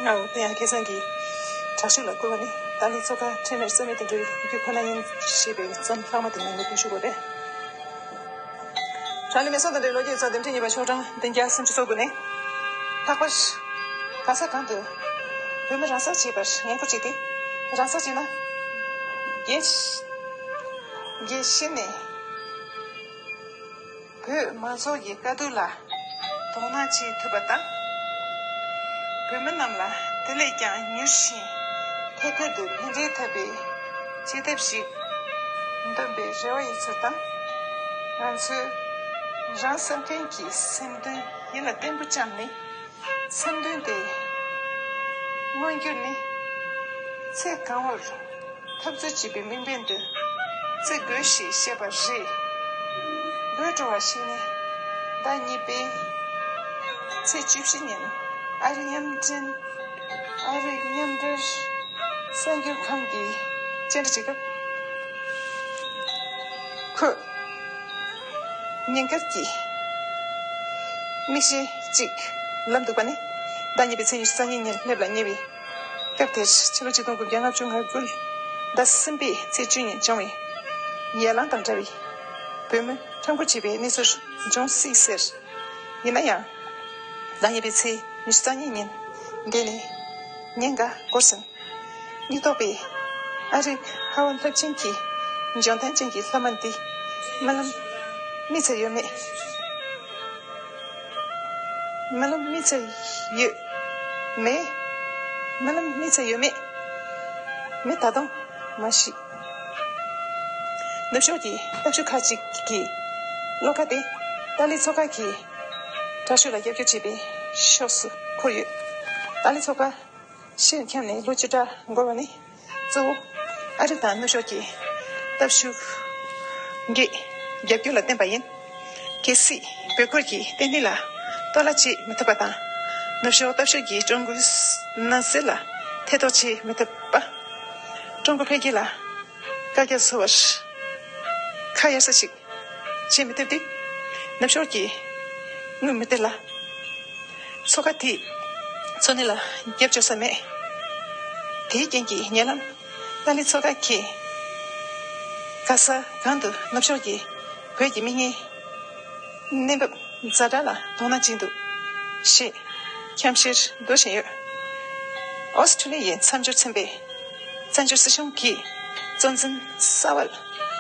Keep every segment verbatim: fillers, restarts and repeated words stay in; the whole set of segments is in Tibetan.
ཨའོ། དེ་ཡང་ཁ་སང་གི་དྲག་ཤུགས་ལ་བསྐུལ་བ་ནི་ཏཱ་ལའི་ཚོགས་ཁག་ཁྲིམས་མེད་རྩོད་མེད་དུ་འགྲོ་བའི་རྒྱུ་ཁོ་ན་ཡིན་ཞེས་པའི་རྩོམ་ལྷག་མ་དེ་ངོས་འཛིན་ཞུ་དགོས་པས། དྲག་ལས་མེད་སོགས་དང་འབྲེལ་ལོ་རྒྱུས་ཚོ་འདེམས་ཐོན་ཉིས་པ་ཤོག་གྲངས་བདུན་བརྒྱ་སུམ་ཅུ་སོ་དགུ་ནས། ལྷག་པར་ག་ས་གང་དུ་བོད་མི་རང་སྲོག་བཅད་པར་འགན་འཁུར་བྱས་ཏེ། རང་སྲོག་བཅད་ན་རྒྱལ་རྒྱལ་ཤི་ནས་བོད་མང་ཚོགས་ཀྱི་དཀའ་སྡུག་ལ་དོ་སྣང་བྱེད་ཐུབ་པ་དང་། བོད་མི་རྣམས་ལ་དེ་ལས་ཀྱང་མྱུར་ཞིང་ཐད་ཀར་དུ་ཕན་འབྲས་ཐོབ་པའི་བྱེད་ཐབས་ཤིག་འདོན་པའི་རེ་བ་ཡོད་ཚུལ་དང་། ང་ཚོས་རང་སེམས་མཁན་གྱི་སེམས་འདུན་ཡིད་ལ་བརྟན་པོ་བཅངས་ནས། སེམས་འདུན་དེ་མངོན་འགྱུར་ནི་ཚེ་གང་བོར་འཐབ་རྩོད་བྱེད་པའི་དམིགས་འབེན་དུ་བརྩི་དགོས་ཞེས་བཤད་པ་རེད། དགོད་བྲོ་བ་ཞིག་ནི། ཟླ་གཉིས་པའི་ཚེས་བཅུ་བཞི་ཉིན་ཨ་རིའི་མཉམ་འབྲེལ། ཨ་རིའི་མཉམ་འབྲེལ་གསར་འགྱུར་ཁང་གི་བཅར་འདྲི་བྱེད་སྐབས། ཁོས་ཉེན་ཁ་གྱི་མིག་ཤེལ་གཅིག་ལབ་འདུག་པ་ནི། ཟླ་གཉིས་པའི་ཚེས་ཉི་ཤུ་རྩ་གཉིས་ཉིན་སླེབས་ལ་ཉེ་བའི་སྐབས་དེར། ཕྱི་ལོ་ཆིག་སྟོང་དགུ་བརྒྱ་ལྔ་བཅུ་ང་དགུ་ཟླ་གསུམ་པའི་ཚེས་བཅུ་ཉིན་བྱུང་བའི་ཡར་ལངས་དང་འདྲ་བའི་བོད་མི་ཁྲོམ་སྐོར་བྱེད་པའི་གནས་ཚུལ་འབྱུང་སྲིད་ཟེར། ཡིན་ན་ཡང་། ཟླ་གཉིས་པའི་ཚེས་ཉི་ཤུ་རྩ་གཉིས་ཉིན་འདི་ནི་ཉེན་ཁ་འགོ་ཟིན། སྙིང་སྟོབས་པའི་ཨ་རིག་ཧ་ཝ་རླབས་ཆེན་གྱི་འཇོན་ཐང་ཅན་གྱི་ལྷ་མ་འདི་རྨི་ལམ་རྨི་ཚར་ཡོད་མེད། རྨི་ལམ་རྨི་ཚར་ཡོད་མེད། རྨི་ལམ་རྨི་ཚར་ཡོད་མེད། མི་ད་དུང་མ་ཤི། ནུབ་ཕྱོགས་ཀྱི་སྟབས་ཤུགས་ཁག་ཅིག་གིས་བློ་ཁ་དེ་ཏཱ་ལའི་ཚོགས་ཁག་གི་དྲག་ཤུགས་ལ་རྒྱབ་སྐྱོར་བྱེད་པའི་ཕྱོགས་སུ་འཁོར་ཡོད། ཏཱ་ལའི་ཚོགས་ཁག་ཕྱིར་འཁྱམས་ནས་ལོ་བཅུ་ཕྲག་འགོར་བ་ནི། གཙོ་བོ་ཨ་རི་དང་ནུབ་ཕྱོགས་ཀྱི་སྟབས་ཤུགས་ཀྱི་རྒྱབ་སྐྱོར་ལ་བརྟེན་པ་ཡིན། གལ་སྲིད་བོད་ཁུལ་གྱི་བརྟན་ལྷིང་ལ་གཏོར་བརླག་བྱེད་མི་ཐུབ་པ་དང་། ནུབ་ཕྱོགས་སྟབས་ཤུགས་ཀྱིས་ཀྲུང་གོའི་ནང་སྲིད་ལ་ཐེ་གཏོགས་བྱེད་མི་ཐུབ་པ། ཀྲུང་གོ་འཕེལ་རྒྱས་ལ་བཀག་རྒྱ་བཟོ་བར་ཁ་གཡར་ས་ཞིག་བྱེད་མི་ཐུབ་སྟེ། ནུབ་ཕྱོགས་ཀྱིས་དངུལ་མི་སྟེར་ལ། ཚོགས་ཁག་དེས་འཚོ་གནས་ལ་རྒྱབ་སྐྱོར་ས་མེད། དེའི་རྐྱེན་གྱིས་ཉེ་ལམ་ཏཱ་ལའི་ཚོགས་ཁག་གིས་ག་ས་གང་དུ་ནུབ་ཕྱོགས་ཀྱིས་བོད་ཀྱི་མི་ངན་གནས་བབ་ཛ་དྲག་ལ་དོ་སྣང་བྱེད་འདུག་ཞེས་འཁྱམ་ཤེར་བསྡུ་བཞིན་ཡོད། ཨོ་སི་ཁྲུ་ལི་ཡའི་མཚམས་སྦྱོར་ཚན་པས་བཙན་བྱོལ་སྲིད་གཞུང་གི་གཙོ་འཛིན་གསར་པར་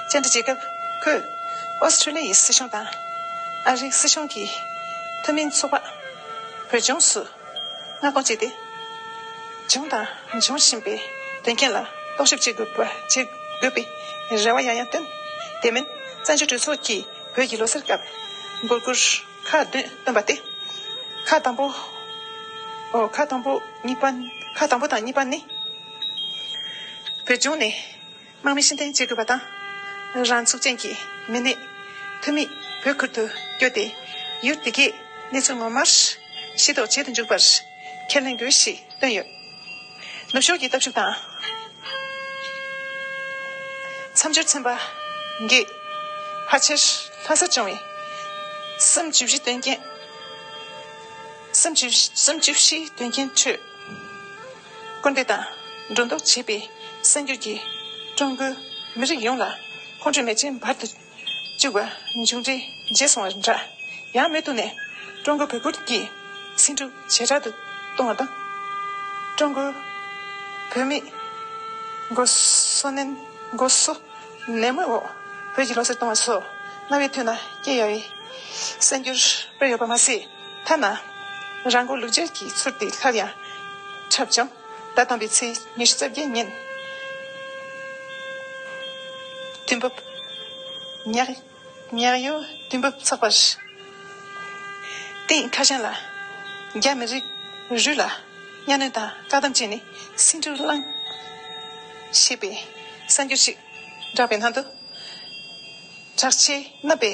བཅར་འདྲི་བྱེད་སྐབས། ཁོས་ཨོ་སི་ཁྲུ་ལི་ཡའི་སྲིད་གཞུང་དང་ཨ་རིའི་སྲིད་གཞུང་གི་མཐུན་མིན་ཚོགས་པ་བོད་ལྗོངས་སུ་མངགས་གཏོང་བྱས་ཏེ། བྱུང་དང་འབྱུང་བཞིན་པའི་དོན་རྐྱེན་ལ་རྟོག་ཞིབ་བྱེད་དགོས་པ། བྱེད་དགོས་པའི་རེ་བ་ཡང་ཡང་བཏོན། དེ་མིན་བཙན་བྱོལ་གྲོས་ཚོགས་ཀྱིས་བོད་ཀྱི་ལོ་གསར་སྐབས་འབོད་སྐུལ་ཁག་བདུན་བཏོན་པ་སྟེ། ཁག་དང་པོ། ཨོ། ཁག་དང་པོ་གཉིས་པ། ཁག་དང་པོ་དང་གཉིས་པ་ནི། བོད་ལྗོངས་ནས་དམག་མི་ཕྱིར་འཐེན་བྱེད་དགོས་པ་དང་། རང་ཚུགས་ཅན་གྱི་མི་སྣས་འཐུས་མི་བོད་ཁུལ་དུ་བསྐྱོད་དེ། ཡུལ་དེ་གའི་གནས་ཚུལ་ངོ་མར་ཤེས་རྟོགས་བྱེད་དུ་འཇུག་པར་ཁས་ལེན་དགོས་ཞེས་བཏོན་ཡོད། ནུབ་ཕྱོགས་ཀྱི་སྟོབས་ཤུགས་དང་། མཚམས་སྦྱོར་ཚན་པ་འགས་ཕལ་ཆེར་ལྷ་སར་བྱུང་བའི་སུམ་ཅུ་བཞི་དོན་རྐྱེན། སུམ་ཅུ། སུམ་ཅུ་བཞི་དོན་རྐྱེན་ཁྲོད། སྐུར་འདེབས་དང་སྒྲོ་འདོགས་བྱས་པའི་གསར་འགྱུར་གྱིས་ཀྲུང་གོའི་མི་རིགས་ཡོངས་ལ་ཁོང་ཁྲོ་མེ་ལྕེ་འབར་དུ་བཅུག་པ་མཇུག་འབྲས་བརྗེད་སོང་བ་འདྲ། ཡང་མུ་མཐུད་ནས་ཀྲུང་གོ་བོད་ཁུལ་གྱི་སེང་འབྲུག་ཇེ་དྲག་ཏུ་གཏོང་བ་དང་། ཀྲུང་གོའི་བོད་མིའི་སྒོ་གསོ་ནན། སྒོ་གསོ་ནན་མོའི་འོག་བོད་ཀྱི་ལོ་གསར་གཏོང་བ་སོགས་སྔ་བའི་དུས་ན་སྐྱེ་ཡོད་པའི་གསར་འགྱུར་སྤེལ་ཡོད་པ་མ་ཟད། ཐ་ན་རང་མགོ་ལུག་སྦྱར་གྱི་ཚུལ་དེ་སླར་ཡང་འཁྲབ་བྱུང་། ཟླ་དང་པོའི་ཚེས་ཉི་ཤུ་རྩ་བརྒྱད་ཉིན་དུས་བབ་ཉག་ཉག་གཡོ་དུས་བབ་ཚགས་པར་སྟེང་ཁ་བྱང་ལ། རྒྱ་མི་རིགས་རུས་ལ་གཉའ་གནོན་དང་བཀག་སྡོམ་བྱས་ནས་སེང་འབྲུག་བླངས་ཞེས་པའི་གསར་འགྱུར་ཞིག་བསྒྲགས་པའི་ནང་དུ། དྲག་ཆས་མནབས་པའི་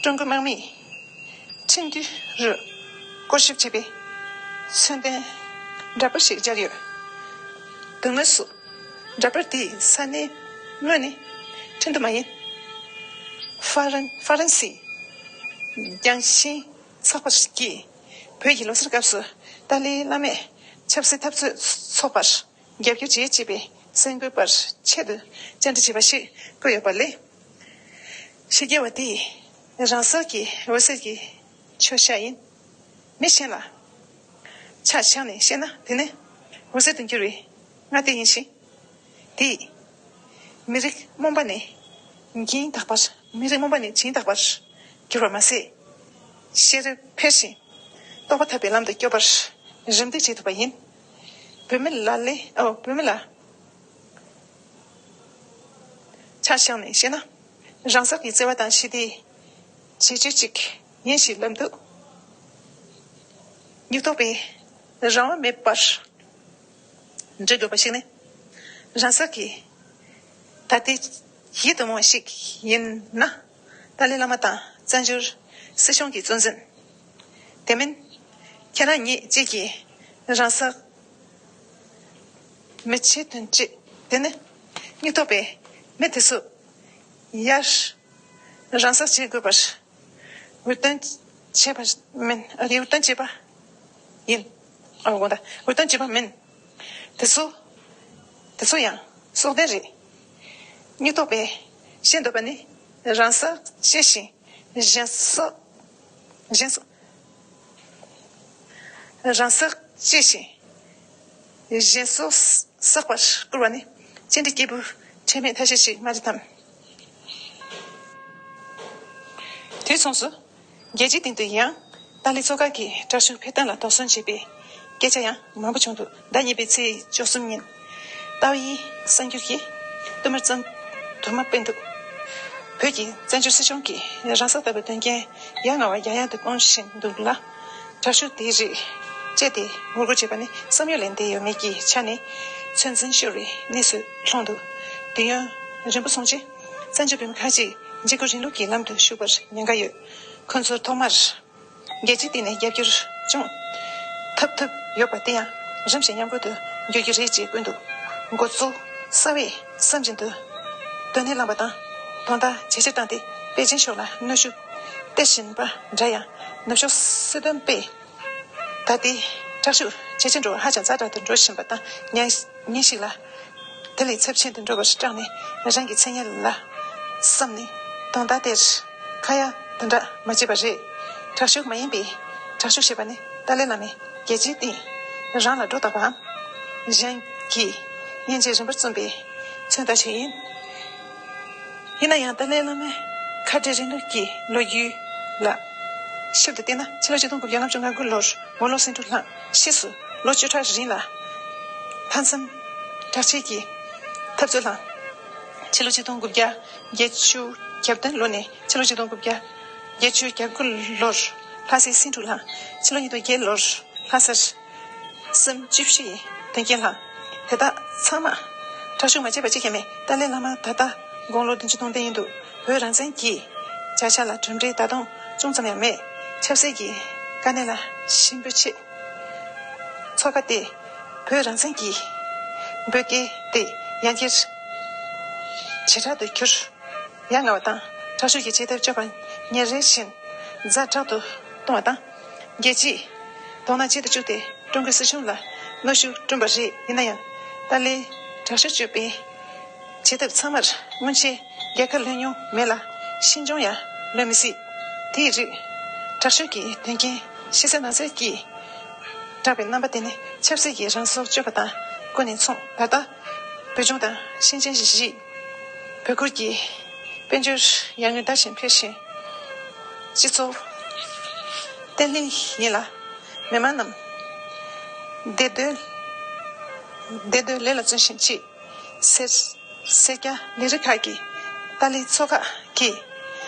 ཀྲུང་གོའི་དམག་མིས་ཁྲིན་ཏུའུ་རུ་སྐོར་ཞིབ་བྱས་པའི་མཚོན་ལྡན་འདྲ་པར་ཞིག་སྦྱར་ཡོད། དོན་དངོས་སུ། འདྲ་པར་དེས་ས་གནས་དངོས་ནས་ཁྲིན་ཏུའུ་མ་ཡིན། ཧྥ་རན། ཧྥ་རན་སིའི་རྒྱང་ཤིང་ཚགས་པར་གྱིས་བོད་ཀྱི་ལོ་གསར་སྐབས་སུ་ཏཱ་ལའི་བླ་མས་ ཆབ་སྲིད་འཐབ་རྩོད་ཚོགས་པར་རྒྱབ་སྐྱོར་བྱེད་ཅེས་པའི་གསར་འགོད་པར་ཆེད་དུ་བཅར་འདྲི་བྱས་པ་ཞིག་བཀོད་ཡོད་པ་ལས། ཕྱི་རྒྱལ་བ་དེས་རང་སྲོག་གི་འོད་ཟེར་གྱི་མཆོད་བྱ་ཡིན། མི་གཞན་ལ་ཆ་བཞག་ནས་བཤད་ན། དེ་ནི་འོད་ཟེར་དུ་འགྱུར་བའི་སྔ་ལྟས་ཡིན་ཞིང་། དེས་མི་རིགས་རྨོངས་པ་ནས་སྦྱིན་བདག་པར། མི་རིགས་རྨོངས་པ་ནས་སྦྱིན་བདག་པར་འགྱུར་བ་མ་ཟད། ཤེས་རབ་འཕེལ་ཞིང་རྟོགས་པ་ཐོབ་པའི་ལམ་དུ་སྐྱོད་པར་རེ་འདུན་བྱེད་ཐུབ་པ་ཡིན། བོད་མི་ལ་ལས། ཨོ། བོད་མི་ལ་ཆ་བཞག་ནས་བཤད་ན། རང་སྲོག་གི་བརྩེ་བ་དང་ཞི་བདེའི་བྱེད་སྤྱོད་ཅིག་ཡིན་ཞེས་ལབ་འདུག། སྙིང་སྟོབས་པའི་རང་དབང་མེད་པར་འབྲི་དགོས་པ་ཞིག་ནི། རང་སྲོག་གི་ད་ལྟའི་ཡིད་དུ་འོང་བ་ཞིག་ཡིན་ན། ཏཱ་ལའི་བླ་མ་དང་བཙན་བྱོལ་སྲིད་གཞུང་གི་གཙོ་འཛིན། དེ་མིན་ཁྱེད་རང་ཉིད་ཅིག་གིས་རང་སྲོག་མི་བྱེད་དོན་ཅི། དེ་ནི་སྙིང་སྟོབས་པའི་མི་དེ་ཚོ་ཡར་རང་སྲོག་བྱེད་དགོས་པར་འུར་བཏོན་བྱས་པ་མིན། ཨ། འུར་བཏོན་བྱས་པ་ཡིན། ཨ། དགོངས་དག། འུར་བཏོན་བྱས་པ་མིན། དེ་ཚོ། དེ་ཚོ་ཡང་སྲོག་ལྡན་རེད། སྙིང་སྟོབས་པས་བཤད་འདོད་པ་ནི། རང་སྲོག་བཅད་ཞིང་གཞན་སྲོག་གཞན་སྲོག་རང་སྲོག་བཅད་ཞིང་གཞན་སྲོག་བསགས་པར་བསྐུལ་བ་ནི་ཅི་འདྲའི་སྐྱེས་བུ་ཁྲེལ་མེད་ཐ་ཤལ་ཞིག་མ་རེད་དམ། དུས་མཚུངས་སུ། རྒྱལ་སྤྱིའི་སྟེང་དུ་ཡང་ཏཱ་ལའི་ཚོགས་ཁག་གིས་དྲག་ཤུགས་འཕེལ་སྟངས་ལ་དོགས་ཟོན་བྱས་པའི་སྐད་ཆ་ཡང་མང་པོ་བྱུང་འདུག། ཟླ་གཉིས་པའི་ཚེས་བཅུ་གསུམ་ཉིན། ཏཱའོ་ཡི་གསར་འགྱུར་གྱིས་ཏུའུ་མར་ཙམ་དུ་མ་སྤེལ་འདུག། བོད་ཀྱི་བཙན་བྱོལ་སྲིད་གཞུང་གིས་རང་སྲོག་ལྟ་བུའི་དོན་རྐྱེན་ཡ་ང་བ་ཡང་ཡང་དུ་གཏོང་བཞིན་འདུག་ལ། དྲག་ཤུགས་དེའི་རིགས་སྤྱད་དེ་ངོ་རྒོལ་བྱས་པ་ནི་བསམ་ཡུལ་ལས་འདས་ཡོད་མེད་ཀྱི་ཆ་ནས་ཚོད་འཛིན་ཤོར་བའི་གནས་སུ་ལྷུང་འདུག། དུས་ཡུན་རིང་པོ་སོང་རྗེས། བཙན་བྱོལ་བོད་མི་ཁག་ཅིག་འཇིགས་སྐུལ་རིང་ལུགས་ཀྱི་ལམ་དུ་ཞུགས་པར་ཉེན་ཁ་ཡོད། ཁོ་ཚོར་ཐོག་མར་རྒྱལ་སྤྱིའི་སྟེང་ནས་རྒྱབ་སྐྱོར་སྐྱོང་ཐབས་ཐུབ་ཡོད་པ་དེ་ཡང་རིམ་བཞིན་ཉམས་རྒུད་དུ་འགྱུར་གྱི་རེད་ཅེས་བཀོད་འདུག། འགོ་གཙོ་གསར་བས་བསམ་བཞིན་དུ་དོན་སྣེ་བླངས་པ་དང་། དོན་དག་ཇེ་ཆེར་བཏང་སྟེ་པེ་ཅིན་ཕྱོགས་ལ་གནོན་ཤུགས་སྟེར་བཞིན་པ་འདྲ་ཡང་། ནུབ་ཕྱོགས་སྲིད་དོན་པས་ད་ལྟའི་དྲག་ཤུགས་ཇེ་ཆེར་འགྲོ་བ་ཧ་ཅང་ཛ་དྲག་ཏུ་འགྲོ་བཞིན་པ་དང་། ཉིན་ཉིན་ཞིག་ལ་དེ་ལས་ཚབས་ཆེན་དུ་འགྲོ་བར་སྐྲག་ནས། རང་གི་མཚན་སྙན་ལ་བསམ་ནས་དོན་དག་དེར་ཁ་ཡ་དེ་འདྲ་མ་བྱས་པ་རེད། དྲག་ཤུགས་མ་ཡིན་པའི་དྲག་ཤུགས་ཞེས་པ་ནི་ཏཱ་ལའི་བླ་མས་རྒྱལ་སྤྱིའི་སྟེང་རང་ལ་སྒྲོ་བཏགས་པའམ། གཞན་གྱིས་སྙན་འཇེབས་རིམ་པར་བརྩམས་པའི་མཚོན་རྟགས་ཤིག་ཡིན། ཡིན་ན་ཡང་ཏཱ་ལའི་བླ་མའི་ཁ་བྲལ་རིང་ལུགས་ཀྱི་ལོ་རྒྱུས་ལ་ཞིབ་ཏུ་བལྟས་ན། ཕྱི་ལོ་ཆིག་སྟོང་དགུ་བརྒྱ་ལྔ་བཅུ་ང་དགུ་ལོར་ཝུན་ལོ་སིན་ཀྲུའུ་ལྷ་ཕྱིས་སུ་ལོ་བཅུ་ཕྲག་རིང་ལ་ལྷག་བསམ་དྲག་ཆེན་གྱི་འཐབ་རྩོད་བསླངས། ཕྱི་ལོ་ཆིག་སྟོང་དགུ་བརྒྱ་བརྒྱད་ཅུ་གྱ་བདུན་ལོ་ནས་ཕྱི་ལོ་ཆིག་སྟོང་དགུ་བརྒྱ་བརྒྱད་ཅུ་གྱ་དགུ་ལོར་ལྷ་སའི་སིན་ཀྲུའུ་ལྷ། ཕྱི་ལོ་ཉིས་སྟོང་བརྒྱད་ལོར་ལྷ་སར་སེམས་བཅུ་བཞི་ཡི་དོན་རྐྱེན་བསླངས། དེ་དག་ཚང་མ་དྲག་ཤུགས་མ་བྱས་པ་གཅིག་ཀྱང་མེད། ཏཱ་ལའི་བླ་མ་ད་ལྟ་དགུང་ལོ་བདུན་ཅུ་དོན་བདུན་ཡིན་འདུག། བོད་རང་བཙན་གྱི་བྱ་གཞག་ལ་གྲུབ་འབྲས་ད་དུང་ཅུང་ཙམ་ཡང་མེད། ཆབ་སྲིད་ཀྱི་དཀའ་གནད་ལ་ཞིབ་འཇུག་བྱེད། ཚོགས་ཁག་དེས་བོད་རང་བཙན་གྱི་འབོད་སྐུལ་དེ་ཡང་བསྐྱར་ཇེ་དྲག་ཏུ་གྱུར། ཡ་ང་བ་དང་དྲག་ཤུགས་ཀྱི་བྱེད་ཐབས་སྤྱོད་པ་ཉིན་རེ་བཞིན་ཛ་དྲག་ཏུ་གཏོང་བ་དང་། རྒྱལ་སྤྱིས་དོ་སྣང་བྱེད་དུ་བཅུག་སྟེ་ཀྲུང་གོའི་སྲིད་གཞུང་ལ་གནོན་ཤུགས་བསྐྲུན་པ་རེད། ཡིན་ན་ཡང་ཏཱ་ལའི་དྲག་ཤུགས་སྤྱོད་པའི་བྱེད་ཐབས་ཚང་མར་སྔོན་ཆད་རྒྱལ་ཁ་ལོན་མྱོང་མེད་ལ། ཕྱིས་འབྱུང་ཡང་ལོན་མི་སྲིད། དེའི་རིགས་དྲག་ཤུགས་ཀྱི་དོན་རྐྱེན་ཕྱི་གསལ་ནང་གསལ་གྱིས་དྲག་པའི་རྣམ་པ་དེ་ནི་ཆབ་སྲིད་ཀྱི་རང་སྲོག་གཅོད་པ་དང་ཀུན་ནས་མཚུངས། ད་ལྟ་བོད་ལྗོངས་དང་ཤན་ཅན་བཞི། བོད་ཁུལ་གྱི་དཔལ་འབྱོར་ཡར་ངོའི་ཟླ་བཞིན་འཕེལ་ཞིང་། སྤྱི་ཚོགས་བརྟན་ལྷིང་ཡིན་ལ། མི་མང་རྣམས་བདེ་སྡོད་བདེ་སྡོད་ལས་ལ་བརྩོན་བཞིན་མཆིས། སེར་སེར་སྐྱ་ལས་རིགས་ཁག་གིས་ཏཱ་ལའི་ཚོགས་ཁག་གི་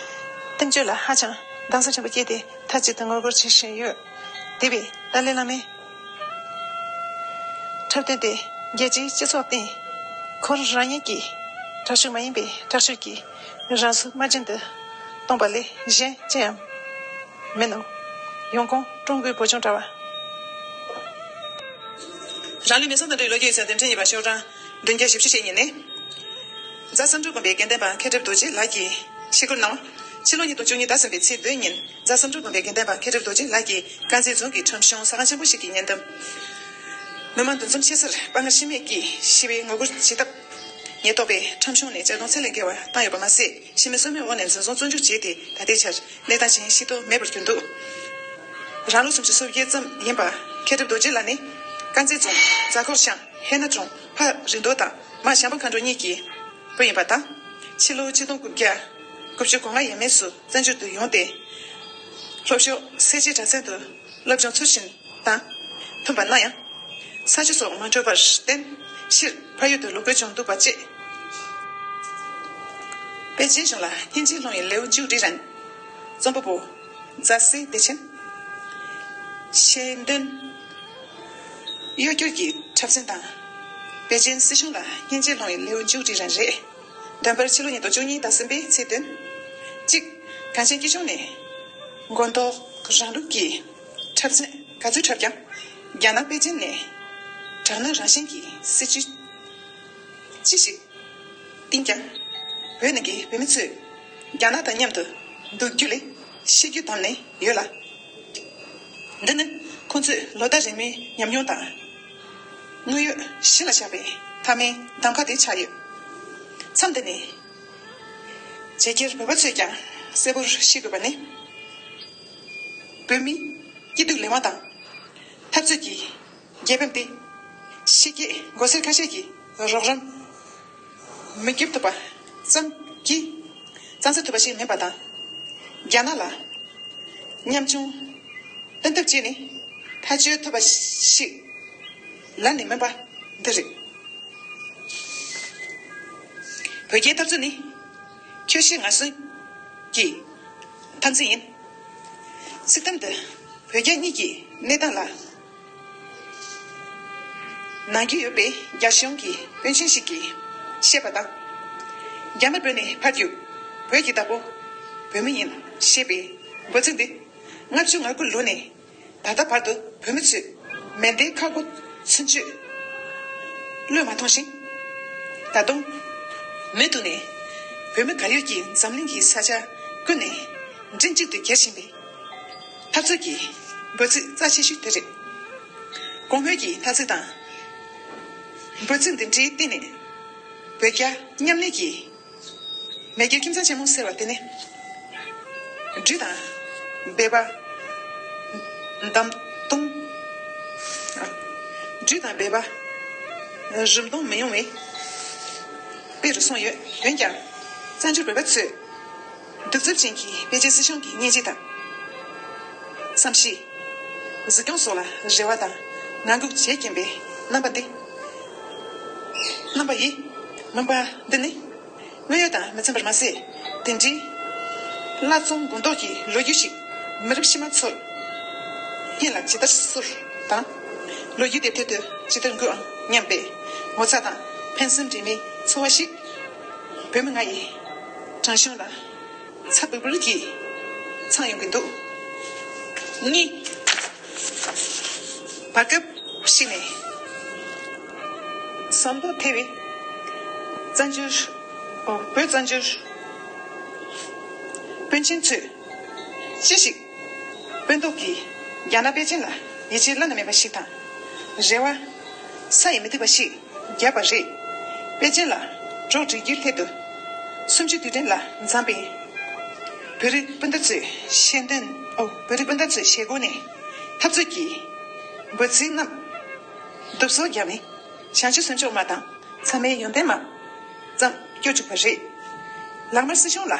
བསྟན་བཅོས་ལ་ཧ་ཅང་སྡང་སེམས་ཆེན་པོ་སྐྱེས་ཏེ་མཐའ་གཅིག་ཏུ་ངོ་རྒོལ་བྱེད་བཞིན་ཡོད། དེ་བས་ཏཱ་ལའི་བླ་མས་འཁྲབ་སྟོན་དེ་རྒྱལ་སྤྱིའི་སྤྱི་ཚོགས་སྟེང་ཁོ་རང་ཉིད་ཀྱི་དྲག་ཤུགས་མ་ཡིན་པའི་དྲག་ཤུགས་ཀྱིས་རང་སྲོག་དམར་རྗེན་དུ་གཏོང་པ་ལས་གཞན་ཅི་ཡང་མིན་ནོ། ཡོང་ཁུངས་ཀྲུང་གོའི་བོད་ལྗོངས་དྲ་བ། རང་ལུས་མེ་སྲེག་དང་འབྲེལ་བའི་ལོ་རྒྱུས་ཡིག་ཚགས་དེབ་ཕྲེང་གཉིས་པ་ཤོག་གྲངས་བདུན་བརྒྱ་བཞི་བཅུ་ཞེ་གཉིས་ནས། རྫ་བསམ་འགྲུབ་དགོན་པའི་དགེ་ལྡན་པ་མཁས་གྲུབ་རྡོ་རྗེ་ལགས་ཀྱིས་ཞུ་སྐུལ་གནང་བ། ཕྱི་ལོ་ཉིས་སྟོང་བཅུ་གཉིས་ཟླ་གསུམ་པའི་ཚེས་བདུན་ཉིན་རྫ་བསམ་འགྲུབ་དགོན་པའི་དགེ་ལྡན་པ་མཁས་གྲུབ་རྡོ་རྗེ་ལགས་ཀྱིས་དཀར་མཛེས་རྫོང་གི་ཁྲོམ་གཞུང་ཟ་ཁང་ཆེན་པོ་ཞིག་གི་ཉེ་འདབས་ མི་མང་འདུ་འཛོམས་ཆེ་སར་དཔའ་ངར་ཤུལ་མེད་ཀྱིས་ཞི་བའི་ངོ་རྒོལ་བྱེད་ཐབས་ཉེན་རྟོག་པས་ཁྲོམ་གཞུང་ནས་ལྕགས་སྡོང་ཚད་ལས་བརྒལ་བ་བཏང་ཡོད་པ་མ་ཟད། ཕྱི་མི་སོ་མའི་འོག་ནས་འཛིན་བཟུང་བཙོན་འཇུག་བྱས་ཏེ། ད་ལྟའི་ཆར་གནས་སྟངས་ཇི་ཡིན་ཤེས་རྟོགས་མེད་པར་གྱུར་འདུག། རང་ལོ་སུམ་ཅུ་སོ་བརྒྱད་ཙམ་ཡིན་པ་མཁས་གྲུབ་རྡོ་རྗེ་ལགས་ནི། དཀར་མཛེས་རྫོང་རྫ་འཁོར་ཤང་ཧེ་ན་གྲོང་ཕ་རི་མདོ་དང་མ་ཞང་པོ་མཁའ་འགྲོ་གཉིས་ཀྱི་བུ་ཡིན་པ་དང་། ཕྱི་ལོ་ཆིག་སྟོང་དགུ་བརྒྱ་དགུ་བཅུ་གོ་ལྔ་ཡས་མས་སུ་བཙན་བྱོལ་དུ་ཡོང་སྟེ། ལྷོ་ཕྱོགས་སེར་བྱེས་གྲྭ་ཚང་དུ་སློབ་སྦྱོང་ཚུལ་བཞིན་དང་མཐུན་པ་གནང་ཡང་། ས་ཆ་སོགས་མ་འཕྲོད་པར་བརྟེན། ཕྱིར་ཕ་ཡུལ་དུ་ལོག་དགོས་བྱུང་འདུག་པ་བཅས། པེ་ཅིན་གཞུང་ལ་སྙིང་རྗེ་སློང་བའི་ལེའུ་མཇུག་སྒྲིལ་རན། རྩོམ་པ་པོ། རྫ་སྲས་བདེ་ཆེན། ཤེས་འདོན། གཡོ་སྒྱུར་གྱི་འཁྲབ་ཚན་དང་། པེ་ཅིན་སྲིད་གཞུང་ལ་སྙིང་རྗེ་སློང་བའི་ལེའུ་མཇུག་སྒྲིལ་རན་རེད། འདོན་པར་ཕྱི་ལོ་ཉིས་སྟོང་བཅུ་གཉིས་ཟླ་གསུམ་པའི་ཚེས་བདུན། གཅིག། གངས་ཅན་སྐྱིད་གཤོངས་ནས་མགོ་འདོགས་རང་ལུགས་ཀྱི་འཁྲབ་ཚན་ག་ཚོད་འཁྲབ་ཀྱང་། རྒྱ་ནག་པེ་ཅིན་ནས་དྲག་གནོན་རང་བཞིན་གྱི་སྲིད་ཇུས་ཅི་ཞིག་བཏིང་ཀྱང་། བོད་ནང་གི་བོད་མི་ཚོས་རྒྱ་ནག་དང་མཉམ་དུ་འདུག་རྒྱུ་ལས་ཤི་རྒྱུ་བདམས་ནས་ཡོད་ལ། འདི་ནི་ཁོང་ཚོས་ལོ་ཟླ་རིང་མོའི་ཉམས་མྱོང་དང་། དངོས་ཡོད་གཞི་ལ་བཞག་པའི་མཐའ་མའི་གདམ་ཁ་དེ་ཆགས་ཡོད། མཚམས་འདི་ནས་བྱེས་འགྱུར་བོད་པ་ཚོས་ཀྱང་གསལ་པོར་ཤེས་དགོས་པ་ནི། བོད་མིའི་སྐྱིད་སྡུག་ལས་དབང་དང་འཐབ་རྩོད་ཀྱི་རྒྱལ་ཕམ་དེ་ཕྱི་རྒྱལ་མགོ་སེར་ཁ་ཤས་ཀྱིས་རོགས་རམ་མི་བརྒྱབ་ཐུབ་པ་ཙམ་གྱིས་གཙང་སེལ་ཐུབ་པ་ཞིག་མིན་པ་དང་། རྒྱ་ནག་ལ་ཉམ་ཆུང་སྟོན་ཐབས་བྱས་ནས་ཐག་གཅོད་ཐུབ་པ་ཞིག་ལ་ནི་མིན་པ་འདི་རེད། བོད་རྒྱའི་འཐབ་རྩོད་ནི་ཁྱོད་ཤི་ང་གསོན་གྱི་འཐབ་འཛིང་ཡིན། སྲིད་དམ་དུ་བོད་རྒྱ་གཉིས་ཀྱི་གནས་སྟངས་ལ་ནང་རྒྱུས་ཡོད་པའི་རྒྱ་གཞུང་གི་དཔོན་ཆེན་ཞིག་གིས་བཤད་པ་དང་། རྒྱ་དམར་བོད་ནས་ཕར་རྒྱུག། བོད་ཀྱི་བདག་པོ་བོད་མི་ཡིན་ཞེས་པའི་འབོད་ཚིག་འདི་ལྔ་བཅུ་ང་དགུ་ལོ་ནས་ད་ལྟ་བར་དུ་བོད་མི་ཚོས་མེ་མདའི་ཁ་སྒོ་ཚུན་ཆོད་བློས་མ་ཐོངས་ཤིང་། ད་དུང་མུ་མཐུད་ནས་བོད་མི་གར་ཡོད་ཀྱི་འཛམ་གླིང་གི་ས་ཆ་ཀུན་ནས་མགྲིན་གཅིག་ཏུ་གྱེར་བཞིན་པའི་འཐབ་རྩོད་ཀྱི་འབོད་ཚིག་རྩ་ཆེ་ཤོས་དེ་རེད། གོང་སྨོས་ཀྱི་འཐབ་རྩོད་དང་འབོད་ཚིག་འདི་འདྲའི་སྟེང་ནས་བོད་རྒྱ་མཉམ་གནས་ཀྱི་མེས་རྒྱལ་ཁྱིམ་ཚང་ཆེན་མོ་ཟེར་བ་དེ་ནི། སྦྲུལ་དང་སྦལ་པ། འདམ་སྟོང་། སྦྲུལ་དང་སྦལ་པ། རིམ་སྟོང་མི་ཡོང་བའི་དཔེ་རུ་སོང་ཡོད། འོན་ཀྱང་། བཙན་བྱོལ་བོད་པ་ཚོས་གདུག་རྩུབ་ཅན་གྱི་པེ་ཅིན་སྲིད་གཞུང་གི་སྙིང་རྗེ་དང་། བསམ་ཤེས། གཟིགས་སྐྱོང་སོགས་ལ་རེ་བ་དང་ངང་སྒུག་བྱེད་ཀྱིན་པའི་རྣམ་པ་འདི། རྣམ་པ་ཡི་མུན་པ་འདི་ནི། དངོས་ཡོད་དང་མི་འཚམ་པར་མ་ཟད། དེ་འདྲའི་བླ་བཙོང་མགོ་འདོགས་ཀྱི་ལོ་རྒྱུས་ཤིག་མི་རབས་ཕྱི་མ་ཚོར་སྙིང་ལ་ཇི་ལྟར་གསོ་དང་། ལོ་རྒྱུས་དེ་དེད་དུ་ཇི་ལྟར་འགོད་ཨང་སྙམ་པའི་ངོ་ཚ་དང་ཕན་སེམས་འདྲེས་མའི་ཚོར་བ་ཞིག་བོད་མི་ང་ཡི་བྲང་གཞུང་ལ་ཚ་འབུར་འབུར་གྱིས་འཚང་ཡོང་གི་འདུག། གཉིས། བར་སྐབས་ཤིག་ནས་ཟམ་མདོ་ཐེ་བའི་བཙན་བྱོལ། ཨོ། བོད་བཙན་བྱོལ་དཔོན་ཆེན་ཚོས་ཅི་ཞིག་སྤུན་ཐོག་གིས་རྒྱ་ནག་པེ་ཅིན་ལ་ཡིད་ཆེས་བླ་ན་མེད་པ་ཞིག་དང་། རེ་བ་ས་ཡིས་མི་ཐུབ་པ་ཞིག་བརྒྱབ་པ་རེད། པེ་ཅིན་ལ་གྲོགས་སྒྲིག་རྒྱུའི་སླད་དུ་གསུམ་བཅུའི་དུས་དྲན་ལ་འཛོམས་པའི་བོད་རིགས་སྤུན་ཟླ་ཚོས་ཤེས་འདོན། ཨོ། བོད་རིགས་སྤུན་ཟླ་ཚོས་ཞལ་སྒོ་ནས་འཐབ་རྩོད་ཀྱི་འབོད་ཚིག་རྣམས་བསྡུ་གསོག་བརྒྱབ་ནས་བྱང་ཆུབ་སེམས་མཆོག་མ་དང་། ཚང་མའི་ཡོན་ཏན་མ་ཙམ་སྐྱོར་བཅུག་པ་རེད། ལག་དམར་སྲིད་གཞུང་ལ་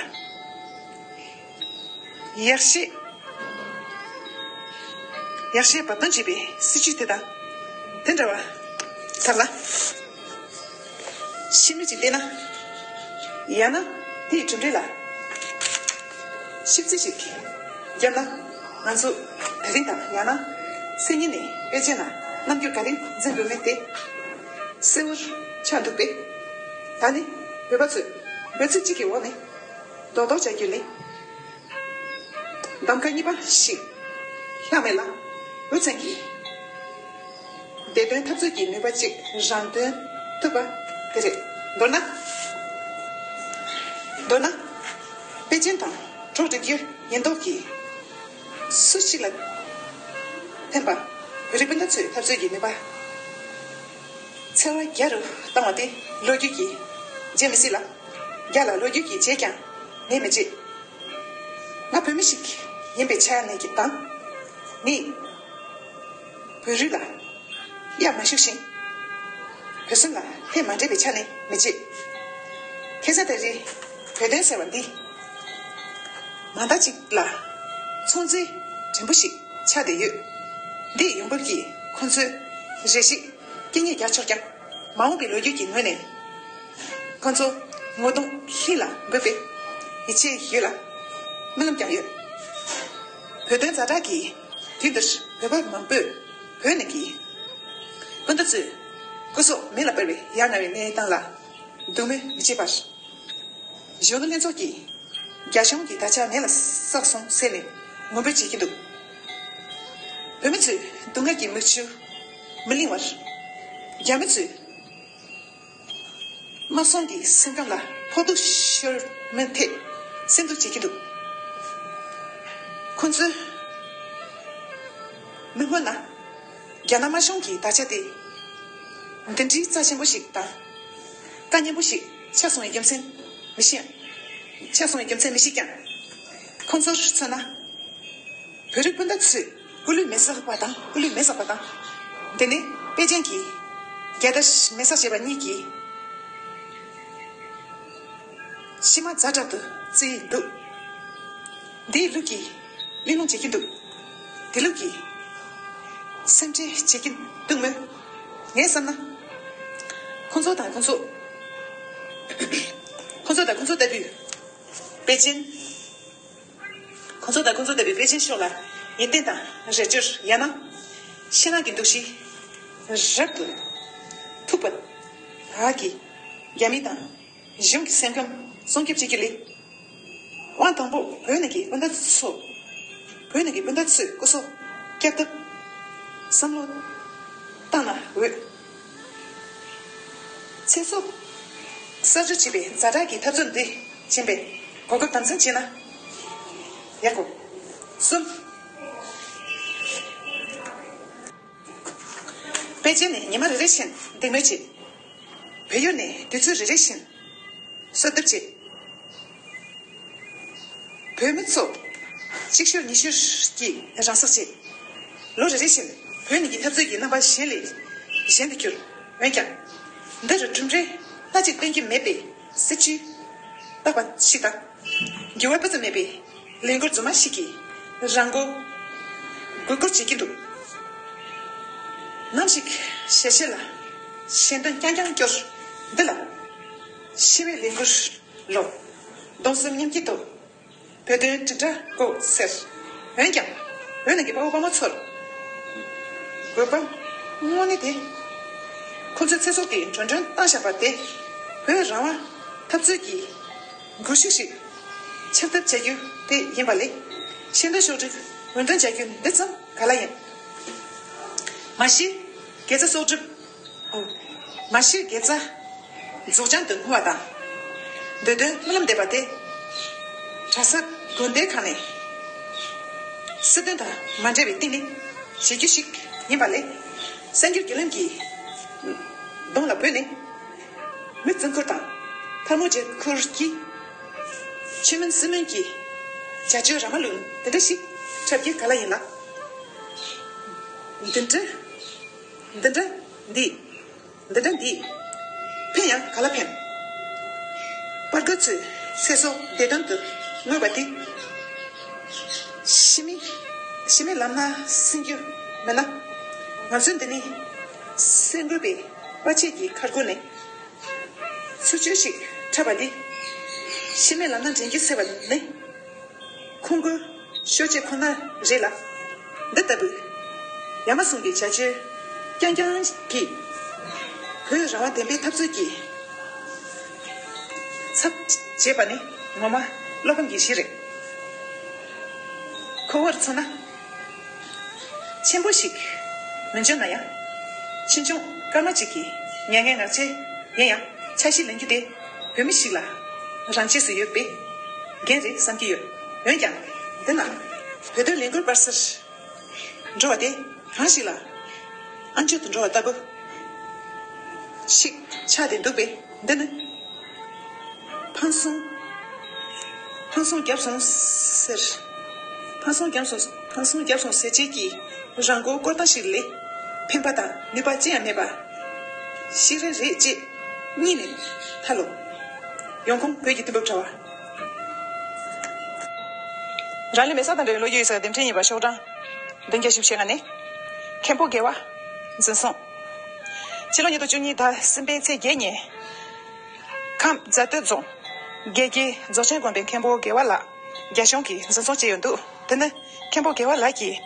ཡག་ཤེས། ཡག་ཤེས་བབ་བསྟུན་བྱེད་པའི་སྲིད་ཇུས་དེ་དང་དེ་འདྲ་བ་དག་ལ་ཕྱི་མིག་ཅིག་བལྟས་ན། ཡང་ན་དེའི་གྲུབ་འབྲས་ལ་ཞིབ་རྩིས་ཤིག་བརྒྱབ་ན། ང་ཚོ་དེ་རིང་དང་ཡང་ན་སང་ཉིན་ནས་པེ་ཅིན་ལ་རྣམ་འགྱུར་ག་རེ་འཛིན་དགོས་མིན་དེ་གསལ་བོར་ཆགས་འདུག་པས། ད་ནི་བོད་པ་ཚོས་འབོད་ཚིག་གཅིག་གི་འོག་ནས་རྡོག་རྡོག་བྱ་རྒྱུ་ལས། གདམ་ག་གཉིས་པ་ཞིག་ལྷག་མེད་ལ། འུ་ཚང་གིས་བདེ་དོན་འཐབ་རྩོད་ཀྱི་ནུས་པ་གཅིག་རང་འདོན་ཐུབ་པ་དེ་རེད། མདོར་ན། མདོར་ན། པེ་ཅིན་དང་གྲོགས་སྒྲིག་རྒྱུ་ཡིན་མདོག་གིས་སུ་ཞིག་ལ་ཕན་པ། བོད་རིགས་སྤུན་ཟླ་ཚོའི་འཐབ་རྩོད་ཀྱི་ནུས་པ། འཚེ་བ་རྒྱ་རུ་བཏང་བ་དེ་ལོ་རྒྱུས་ཀྱིས་བརྗེད་མི་སྲིད་ལ། རྒྱ་ལ་ལོ་རྒྱུས་ཀྱིས་བརྗེད་ཀྱང་ངས་མི་བརྗེད། ང་བོད་མི་ཞིག་ཡིན་པའི་ཆ་ནས་ཀྱི་དང་། ངས་བོད་རིགས་ལ་གཡག་མ་ཞུགས་ཤིང་། བོད་སེམས་ལ་ལྷད་མ་འདྲེས་པའི་ཆ་ནས་མི་བརྗེད། ཁ་སང་ད་རེས་བོད་དོན་ཟེར་བ་འདི་མ་མཐའ་གཅིག་ལ་ཚོང་རྫས་བྲིན་པོ་ཞིག་ཆགས་བསྡད་ཡོད། འདིའི་ཡོང་འབབ་ཀྱིས་ཁོང་ཚོའི་རེ་ཞིག་སྐད་ངན་རྒྱག་ཆོག་ཀྱང་། མ་འོངས་པའི་ལོ་རྒྱུས་ཀྱི་ངོས་ནས་ཁོང་ཚོ་ངོ་གདོང་ལྷ་ལ་འགོད་པའི་ཡིད་ཆེས་ཡོད་ལ་སྨོན་ལམ་ཀྱང་ཡོད། བོད་དོན་ཛ་དྲག་གི་དུས་འདིར་བོད་པ་མང་པོས་བོད་ནང་གི་སྤུན་ཟླ་ཚོའི་སྐུ་སྲོག་མེ་ལ་སྤར་བའི་ཡ་ང་བའི་གནས་སྟངས་ལ་སྡུག་བསྔལ་མི་བྱེད་པར། གཞོན་ནུ་ལྷན་ཚོགས་ཀྱིས་རྒྱ་གཞུང་གི་དར་ཆ་མེ་ལ་བསྲེགས་སོང་ཟེར་ནས་ངུ་འབོད་བྱེད་ཀྱི་འདུག་བོད་མི་ཚོས་སྡུག་བསྔལ་གྱི་མིག་ཆུ་མི་ལང་བར། རྒྱ་མི་ཚོས་དམག་ཟོང་གི་སེམས་ཁམས་ལ་ཕོག་ཐུག་ཤོར་མིན་ཐད་སེམས་སྡུག་བྱེད་ཀྱི་འདུག་ཁོང་ཚོས་མི་སྔོན་ན་རྒྱ་ནག་དམར་གཞུང་གི་དར་ཆ་དེ་འདི་འདྲའི་རྩ་ཆེན་པོ་ཞིག་དང་། དཀའ་ཉེན་པོ་ཞིག་ཆགས་སོང་བའི་རྒྱུ་མཚན་མི་ཤེས། ཆགས་སོང་བའི་རྒྱུ་མཚན་མི་ཤེས་ཀྱང་། ཁོང་ཚོར་མཚོན་ན། བོད་རིགས་སྤུན་ཟླ་ཚོས་སྐུ་ལུས་མེ་བསྲེགས་པ་དང་སྐུ་ལུས་མེ་བསྲེགས་པ་དང་། དེ་ནས་པེ་ཅིན་གྱི་རྒྱལ་དར་མེ་བསྲེགས་བྱས་པ་གཉིས་ཀྱིས་གཤེད་མ་ཛ་དྲག་ཏུ་བརྩི་ཡི་འདུག་འདིའི་ལུགས་ཀྱིས་གླེང་སློང་བྱེད་ཀྱི་འདུག་དེ་ལུགས་ཀྱིས་སེམས་ཁྲལ་བྱེད་ཀྱི་འདུག་མོད། ངས་བསམ་ན། ཁོང་ཚོ་དང་ཁོང་ཚོ། ཁོང་ཚོ་དང་ཁོང་ཚོ་ལྟ་བུའི་པེ་ཅིན། ཁོང་ཚོ་དང་ཁོང་ཚོ་ལྟ་བུའི་པེ་ཅིན་ཕྱོགས་ལ་ཡིད་བརྟན་དང་རེ་བཅོལ་ཡང་ན་ཕྱི་ནང་གི་འདུ་ཤེས་རབ་ཏུ་མཐུག་པ་དག་གིས་རྒྱ་མི་དང་གཞུང་གི་སེམས་ཁམས་སྲུང་སྐྱོབ་བྱེད་རྒྱུ་ལས། དབང་དང་པོ་བོད་ནང་གི་སྤུན་ཟླ་ཚོ། བོད་ནང་གི་སྤུན་ཟླ་ཚོའི་སྐུ་སྲོག་སྐྱབས་ཐབས་བསམ་བློ་བཏང་ན་འོས། ཚེ་སྲོག་གསར་འཇོག་བྱེད་པའི་ཛ་དྲག་གི་འཐབ་རྩོད་འདི་ཕྱིན་པའི་གོ་སྐབས་དམ་འཛིན་བྱས་ན་ཡག་གོ། གསུམ། པེ་ཅིན་ནས་ཉི་མ་རེ་རེ་བཞིན་སྡིགས་དམོད་བྱེད། བལ་ཡུལ་ནས་དུས་ཚོད་རེ་རེ་བཞིན་གསོལ་འདེབས་བྱེད། བོད་མི་ཚོ་གཅིག་ཤོར་གཉིས་ཤོར་གྱིས་རང་སྲོག་བཅད། ལོ་རེ་རེ་བཞིན་བོད་ནང་གི་འཐབ་རྩོད་ཀྱི་རྣམ་པ་གཞན་ལས་གཞན་དུ་གྱུར། འོན་ཀྱང་། འདི་རུ་གྲུབ་འབྲས་སྣ་གཅིག་སྟོན་གྱི་མེད་པའི་སྲིད་བྱུས་བཏགས་པ་ཞིག་དང་། འགྱུར་བ་སྤུ་ཙམ་མེད་པའི་ལས་འགུལ་རྫུན་མ་ཞིག་གིས་རང་མགོ་སྒུར་སྒུར་བྱེད་ཀྱི་འདུག་ནམ་ཞིག་ཞལ་ཤེས་ལ་ཞལ་འདོན་རྐྱང་རྐྱང་སྐྱོར་འདི་ལ་ཤི་བའི་ལས་འགུལ་ལོ་སྡོམ་གསུམ་མཉམ་སྐྱེད་དོ། བོད་དོན་དྲིལ་བསྒྲགས་དགོས་ཟེར། འོན་ཀྱང་། བོད་ནང་གི་དཔའ་བོ་དཔའ་མོ་ཚོར་དགོས་པ་དངོས་གནས་དེ། ཁོ་ཚོའི་ཚེ་སྲོག་གི་མགྲོན་སྒྲོན་བཏང་བཞག་པ་དེ་བོད་རང་དབང་འཐབ་རྩོད་ཀྱི་སྒུལ་ཤུགས་ཤིག་ཆགས་ཐབས་བྱ་རྒྱུ་དེ་ཡིན་པ་ལས། ཤེས་འདོད་ཤོག་སྒྲིག་འོས་འདོན་བྱ་རྒྱུ་འདི་ཙམ་ག་ལ་ཡིན། མ་གཞི་དགེ་རྩ་གསོག་སྒྲུབ། མ་གཞི་དགེ་རྩ་རྫོགས་བྱང་དུ་བསྔོ་བ་དང་། འདོད་དོན་སྨོན་ལམ་འདེབས་པ་དེ། གྲྭ་ས་དགོན་སྡེ་ཁག་ནས་སྲིད་དོན་དང་མ་འབྲེལ་བའི་སྟེང་ནས་བྱེད་རྒྱུ་ཞིག་ཡིན་པ་ལས། གསར་འགྱུར་བརྒྱུད་ལམ་གྱི་གདོང་ལ་བུད་ནས། མི་བཙོན་ཁུལ་དང་ཐལ་མོ་སྦྱར་ཁུལ་གྱི་ཆོས་མིན་སྲིད་མིན་གྱི་བྱ་སྤྱོད་ར་མ་ལུག་འདི་འདྲ་ཞིག་འཁྲབ་རྒྱུ་ག་ལ་ཡིན་ལགས། འདི་འདྲ། འདི་འདྲ་འདི། འདི་འདྲ་འདི། ཕན་ཡང་ག་ལ་ཕན། དཔའ་རྒོད་ཚོས་ཚེ་སྲོག་བདེ་དོན་དུ་བསྔོས་པ་འདི། ཕྱི་མི། ཕྱི་མི་ལམ་སྣ་ཟིན་རྒྱུ་མེད་ན། ང་ཚོའི་འདི་ནི་གསར་འགོད་པའི་དཔའ་བྱད་ཀྱི་ཁ་སྒོ་ནས་ཚུར་བཅོས་ཤིག་འཁྲབ་པ་འདི། ཕྱི་མི་ལམ་སྣ་འདྲེན་རྒྱུ་ཟེར་བ་ནི། ཁོང་ཁྲོ་ཤོར་ཆེད་ཁོ་ན་རེད་ལ། འདི་ལྟ་བུའི་ཡ་མ་ཟུང་གི་བྱ་སྤྱོད་རྐྱང་རྐྱང་གིས་བོད་རང་དབང་བདེན་པའི་འཐབ་རྩོད་ཀྱི་ཚབ་བྱེད་པ་ནི་ངོ་མ་བློ་ཕམ་གྱི་གཞི་རེད། ཁོ་བོར་མཚོན་ན། ཆེན་པོ་ཞིག་མི་འཇོན་ན་ཡང་། ཕྱིས་འབྱུང་སྐར་མ་གཅིག་གི་མྱ་ངན་ངག་བྱེད་ཡིན་ཡང་འཆར་གཞི་ལེན་རྒྱུ་དེ་བོད་མི་ཞིག་ལ་རང་ཆས་སུ་ཡོད་པའི་འགན་རེད་བསམ་གྱི་ཡོད། འོན་ཀྱང་། འདི་ན་བོད་དོན་ལས་འགུལ་སྤེལ་སར་འགྲོ་བ་དེ་གང་ཞིག་ལ་ཨ་མཆོག་ཏུ་འགྲོ་བ་ལྟ་བུ། ཞིག་ཆགས་ཏེ་འདུག་པས། འདི་ནི་ཕངས་སོང་། ཕངས་སོང་བརྒྱབ་སོང་ཟེར། ཕངས་སོང་བརྒྱབ་སོང་། ཕངས་སོང་བརྒྱབ་སོང་ཟེར་བྱེད་ཀྱི་རང་མགོ་སྐོར་སྟངས་ཤིག་ལས་ཕན་པ་དང་ནུས་པ་ཅི་ཡང་མེད་པ་ཞིག་རེད། རེད་ཅེས་གཉིས་ནས་ཐར་ལོ། ཡོང་ཁུངས་བོད་ཀྱི་དུས་བབ་དྲ་བ། རང་ལུས་མེ་སྲེག་དང་འབྲེལ་བའི་ལོ་རྒྱུས་ཡོད་ས་འདེམས་ཁྲལ་གཉིས་པ་ཤོག་གྲངས་བདུན་བརྒྱ་བཞི་བཅུ་ཞེ་ལྔ་ནས། མཁན་པོ་དགེ་བ་འཛིན་བཟུང་། ཕྱི་ལོ་ཉིས་སྟོང་བཅུ་གཉིས་ཟླ་གསུམ་པའི་ཚེས་བརྒྱད་ཉིན། ཁམས་རྫ་སྟོད་རྫོང་དགེ་རྒྱས་རྫོགས་ཆེན་དགོན་པའི་མཁན་པོ་དགེ་བ་ལགས་རྒྱ་གཞུང་གིས་འཛིན་བཟུང་བྱས་ཡོད་འདུག་དེ་ནི་མཁན་པོ་དགེ་བ་ལགས་ཀྱིས་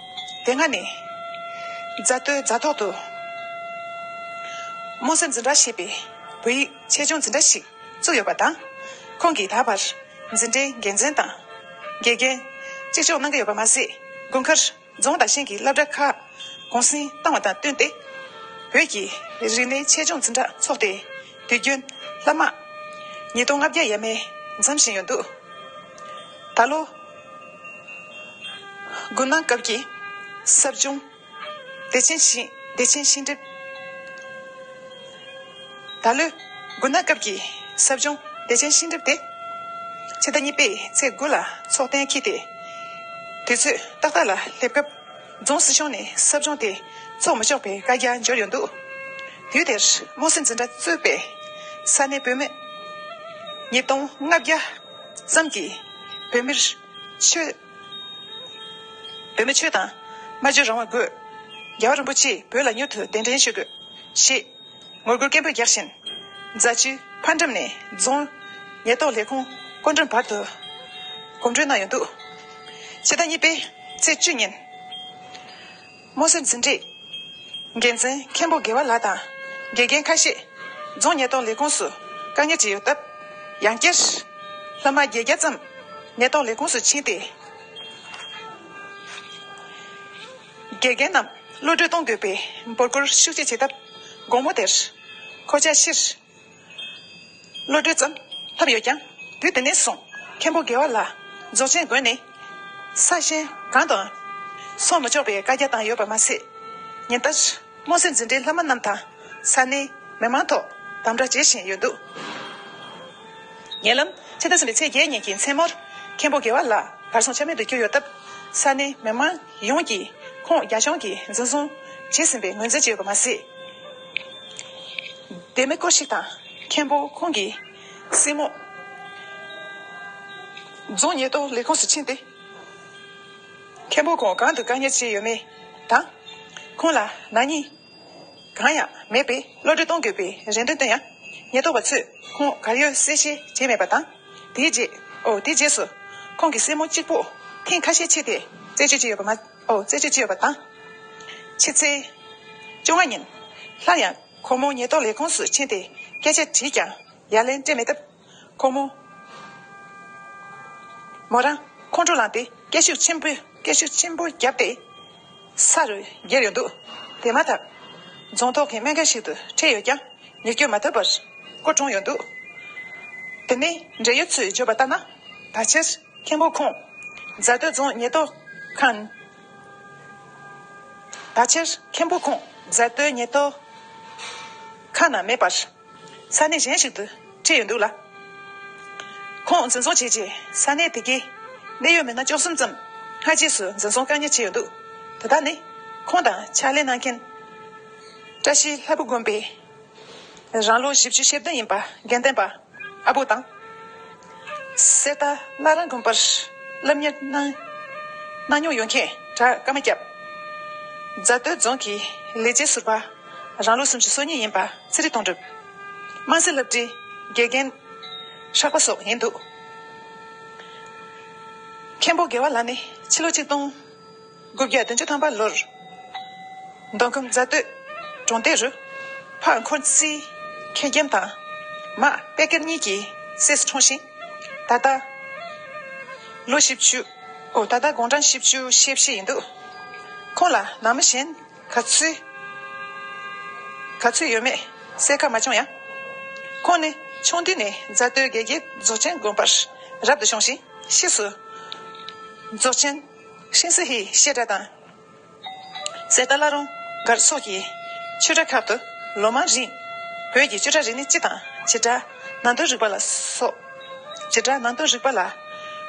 དེ་སྔ་ནས་རྫ་སྟོད་རྫ་ཐོག་ཏུ་རྨོ་སེམས་འཛིན་གྲྭ་ཞེས་པའི་བོད་ཡིག་ཆེད་སྦྱོང་འཛིན་གྲྭ་ཞིག་བཙུགས་ཡོད་པ་དང་། ཁོང་གིས་ད་བར་འཛིན་གྲྭའི་འགན་འཛིན་དང་དགེ་རྒན་གཅིག་ལྕོགས་གནང་གི་ཡོད་པ་མ་ཟད། དགུན་ཁར་རྫོང་དང་ཤིང་གི་སློབ་གྲྭ་ཁག་གུང་སེང་བཏང་བ་དང་བསྟུན་ཏེ། བོད་ཀྱི་རིག་གནས་ཆེད་སྦྱོང་འཛིན་གྲྭ་འཚོགས་ཏེ། དུས་རྒྱུན་སློབ་མ་ཉིས་སྟོང་ལྔ་བརྒྱ་ཡས་མས་འཛོམས་བཞིན་ཡོད་འདུག་ད་ལོ་དགུན་གནམ་སྐབས་ཀྱི་ཟབ་སྦྱོང་བདེ་ཆེན་ཤིང་བདེ་ཆེན་ཤིང་འགྲིབ། ད་ལོའི་དགུན་གནམ་སྐབས་ཀྱི་ཟབ་སྦྱོང་བདེ་ཆེན་ཤིང་འགྲིབ་དེ། ཕྱི་ཟླ་གཉིས་པའི་ཚེས་དགུ་ལ་འཚོགས་གཏན་འཁེལ་ཏེ། དུས་ཚོད་ཏག་ཏག་ལ་སླེབས་སྐབས། རྫོང་སྲིད་གཞུང་ནས་ཟབ་སྦྱོང་དེ་འཚོགས་མི་ཆོག་པའི་བཀའ་རྒྱ་འབྱོར་ཡོད་འདུག་དུས་དེར་རྨོ་སེམས་འཛིན་གྲྭ་གཙོས་པའི་ས་གནས་བོད་མི་ཉིས་སྟོང་ལྔ་བརྒྱ་ཙམ་གྱིས་བོད་མིར་ཆོས། བོད་མི་ཆོས་དང་སྨྲ་བརྗོད་རང་དབང་དགོས། རྒྱལ་བ་རིན་པོ་ཆེས་བོད་ལ་མྱུར་དུ་གདན་འདྲེན་ཞུ་དགོས། ཞེས་ངོ་རྒོལ་སྐད་འབོད་རྒྱག་བཞིན། རྫ་ཆུའི་ཕར་འགྲམ་ནས་རྫོང་ཉེན་རྟོག་ལས་ཁུངས་སྐུ་མགྲོན་བར་དུ་གོམ་བགྲོད་གནང་ཡོད་འདུག་ཕྱི་ཟླ་གཉིས་པའི་ཚེས་བཅུ་ཉིན། རྨོ་སེམས་འཛིན་གྲྭའི་འགན་འཛིན་མཁན་པོ་དགེ་བ་ལགས་དང་། དགེ་རྒན་ཁ་ཤས་རྫོང་ཉེན་རྟོག་ལས་ཁུངས་སུ་བཀག་ཉར་བྱས་ཡོད་སྟབས། ཡང་བསྐྱར་སློབ་མ་བརྒྱད་བརྒྱ་ཙམ་ཉེན་རྟོག་ལས་ཁུངས་སུ་ཕྱིན་ཏེ། དགེ་རྒན་རྣམས་གློད་གྲོལ་གཏོང་དགོས་པའི་འབོད་སྐུལ་ཤུགས་ཆེ་བྱས་སྟབས། དགོང་མོ་དེར་མཁོ་ཆ་ཕྱིར་གློད་གྲོལ་ཙམ་ཐོབ་ཡོད་ཀྱང་། དུས་དེ་ནས་བཟུང་མཁན་པོ་དགེ་བ་ལགས་རྫོགས་ཆེན་དགོན་ནས་ས་གཞན་གང་དུའང་སོང་མི་ཆོག་པའི་བཀའ་རྒྱ་བཏང་ཡོད་པ་མ་ཟད། ཉིན་ལྟར་རྨོ་སེམས་འཛིན་གྲྭའི་སློབ་མ་རྣམས་དང་ས་གནས་མི་མང་ཐོག་དམ་དྲག་བྱེད་བཞིན་ཡོད་འདུག་ཉེ་ལམ་ཕྱི་ཟླ་གསུམ་པའི་ཚེས་བརྒྱད་ཉིན་གྱི་མཚན་མོར་མཁན་པོ་དགེ་བ་ལགས་གར་སོང་ཆ་མེད་དུ་གྱུར་ཡོད་སྟབས། ས་གནས་མི་མང་ཡོངས་ཀྱིས་ཁོང་རྒྱ་གཞུང་གིས་འཛིན་བཟུང་བྱས་ཟིན་པའི་ངོས་འཛིན་བྱས་ཡོད་པ་མ་ཟད། སྡེ་མི་སྐོར་ཞིག་དང་མཁན་པོ་ཁོང་གི་སྲིང་མོ་རྫོང་ཉེན་རྟོག་ལས་ཁུངས་སུ་ཕྱིན་ཏེ། མཁན་པོ་ཁོང་གང་དུ་བཀག་ཉར་བྱས་ཡོད་མེད་དང་། ཁོང་ལ་ནག་ཉེས་གང་ཡང་མེད་པས་གློད་གྲོལ་གཏོང་དགོས་པའི་རེ་འདུན་བཏོན་ཡང་། ཉེན་རྟོག་པ་ཚོས་ཁོང་གར་ཡོད་གསལ་བཤད་བྱས་མེད་པ་དང་། དེའི་རྗེས། ཨོ། དེའི་རྗེས་སུ་ཁོང་གི་སྲིང་མོ་གཅིག་པོ་ཐེངས་ཁ་ཤས་ཕྱིན་ཏེ་རྩད་གཅོད་བྱས་ཡོད་པ་མ། ཨོ། རྩད་གཅོད་བྱས་ཡོད་པ་དང་། ཕྱི་ཚེས་བཅོ་ལྔ་ཉིན་སླར་ཡང་ཁོ་མོ་ཉེན་རྟོག་ལས་ཁུངས་སུ་ཕྱིན་ཏེ་སྐད་ཆ་དྲིས་ཀྱང་ཡ་ལན་སྤྲད་མེད་སྟབས། ཁོ་མོ་མོ་རང་ཁོང་ཁྲོ་ལངས་ཏེ་སྐད་ཤུགས་ཆེན་པོས་སྐད་ཤུགས་ཆེན་པོ་བརྒྱབ་སྟེ་ས་རུ་འགྱེལ་ཡོད་འདུག་དེ་མ་ཐག་རྫོང་ཐོག་གི་སྨན་ཁང་ཞིག་ཏུ་ཁྲིད་ཡོད་ཀྱང་ཉེས་སྐྱོན་མ་ཐོབ་པར་སྐུ་གྲོངས་ཡོད་འདུག་དེ་ནས་འབྲེལ་ཡོད་ཚོས་བརྗོད་པ་ལྟར་ན། ད་ཕྱིར་མཁན་པོ་ཁོང་རྫ་སྟོད་རྫོང་ཉེན་རྟོག་ཁང་། ད་ཕྱིར་མཁན་པོ་ཁོང་རྫ་སྟོད་ཉེན་རྟོག་ཁང་ན་མེད་པར། ས་གནས་གཞན་ཞིག་ཏུ་ཁྲིད་ཡོད་འདུག་ལ། ཁོང་འཛིན་བཟུང་བྱས་རྗེས་ས་གནས་དེ་གའི་གནད་ཡོད་མི་སྣ་བཅུ་གསུམ་ཙམ་སྔ་རྗེས་སུ་འཛིན་བཟུང་བཀག་ཉར་བྱས་ཡོད་འདུག་དེ་དག་ནི་ཁོང་དང་ཕྱག་ལས་གནང་མཁན་བཀྲ་ཤིས་ལྷ་བུ་དགོན་པའི་རང་ལོ་བཞི་བཅུ་ཞེ་བདུན་ཡིན་པ་དགེ་ལྡན་པ་ཨ་བུ་དང་། གསེར་རྟ་བླ་རུང་དགོན་པར་སློབ་གཉེར་གནང་གནང་མྱོང་ཡོད་མཁན་གྲྭ་ཀརྨ་སྐྱབས། རྫ་སྟོད་རྫོང་གི་ལས་བྱེད་ཟུར་པ་རང་ལོ་སུམ་ཅུ་སོ་གཉིས་ཡིན་པ་ཚེ་རིང་དོན་གྲུབ། དམངས་སྲིད་སློབ་གྲྭའི་དགེ་རྒན་ཧྲག་པ་སོགས་ཡིན་འདུག་མཁན་པོ་དགེ་བ་ལགས་ནི་ཕྱི་ལོ་ཆིག་སྟོང་དགུ་བརྒྱ་བདུན་ཅུ་ཐམ་པ་ལོར་མདོ་ཁམས་རྫ་སྟོད་གྲོང་སྡེ་རུ་ཕ་འཁོར་རྩིས་མཁས་རྒྱམ་དང་མ་དཔལ་སྐྱབས་གཉིས་ཀྱི་སྲས་སུ་འཁྲུངས་ཤིང་། ད་ལྟ་ལོ་བཞི་བཅུ། ཨོ། ད་ལྟ་དགུང་གྲངས་བཞི་བཅུ་ཞེ་བཞི་ཡིན་འདུག་ཁོང་ལ་ནང་མི་གཞན་ག་ཚོད་ག་ཚོད་ཡོད་མེད་གསལ་ཁ་མ་བྱུང་ཡང་། ཁོང་ནི་ཆུང་དུས་ནས་རྫ་སྟོད་དགེ་རྒྱས་རྫོགས་ཆེན་དགོན་པར་རབ་ཏུ་བྱུང་ཞིང་། ཕྱིས་སུ་རྫོགས་ཆེན་ཤིང་སི་ཧི་བཤད་གྲྭ་དང་། གསེར་རྟ་བླ་རུང་སྒར་སོགས་ཀྱི་ཆོས་གྲྭ་ཁག་ཏུ་ལོ་མང་རིང་ བོད་ཀྱི་བཅུ་ཕྲག་རིག་གནས་སྤྱི་དང་བྱེ་བྲག་ནང་དོན་རིག་པ་ལ་སོགས། བྱེ་བྲག་ནང་དོན་རིག་པ་ལ་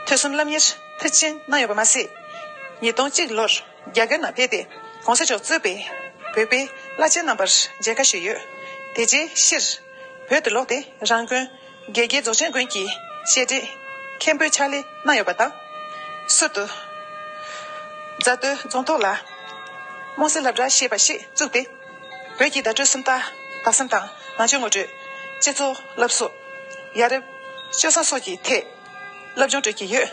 ཐོས་བསམ་སློབ་གཉེར་མཐིལ་ཕྱིན་གནང་ཡོད་པ་མ་ཟད། ཉིས་སྟོང་གཅིག་ལོར་རྒྱ་གར་ནང་ཕེབས་ཏེ་གོང་ས་མཆོག་གཙོས་པའི་བོད་པའི་བླ་ཆེན་རྣམ་པར་མཇལ་ཁ་ཞུས་ཡོད། དེ་རྗེས་ཕྱིར་བོད་དུ་ལོག་སྟེ་རང་དགོན་དགེ་རྒྱས་རྫོགས་ཆེན་དགོན་གྱི་བཤད་གྲྭའི་མཁན་པོའི་ཕྱག་ལས་གནང་ཡོད་པ་དང་། ཟུར་དུ་རྫ་སྟོད་རྫོང་ཐོག་ལ་རྨོངས་སེལ་སློབ་གྲྭ་ཞེས་པ་ཞིག་བཙུགས་ཏེ། བོད་ཀྱི་བརྡ་སྤྲོད་སུམ་རྟགས་དག་གསུམ་དང་ནང་ཆོས་ངོ་སྤྲོད། སྤྱི་ཚོགས་སློབ་གསོ། ཡ་རབས་སྤྱོད་བཟང་སོགས་ཀྱི་ཐད་སློབ་སྦྱོང་སྤྲོད་ཀྱི་ཡོད།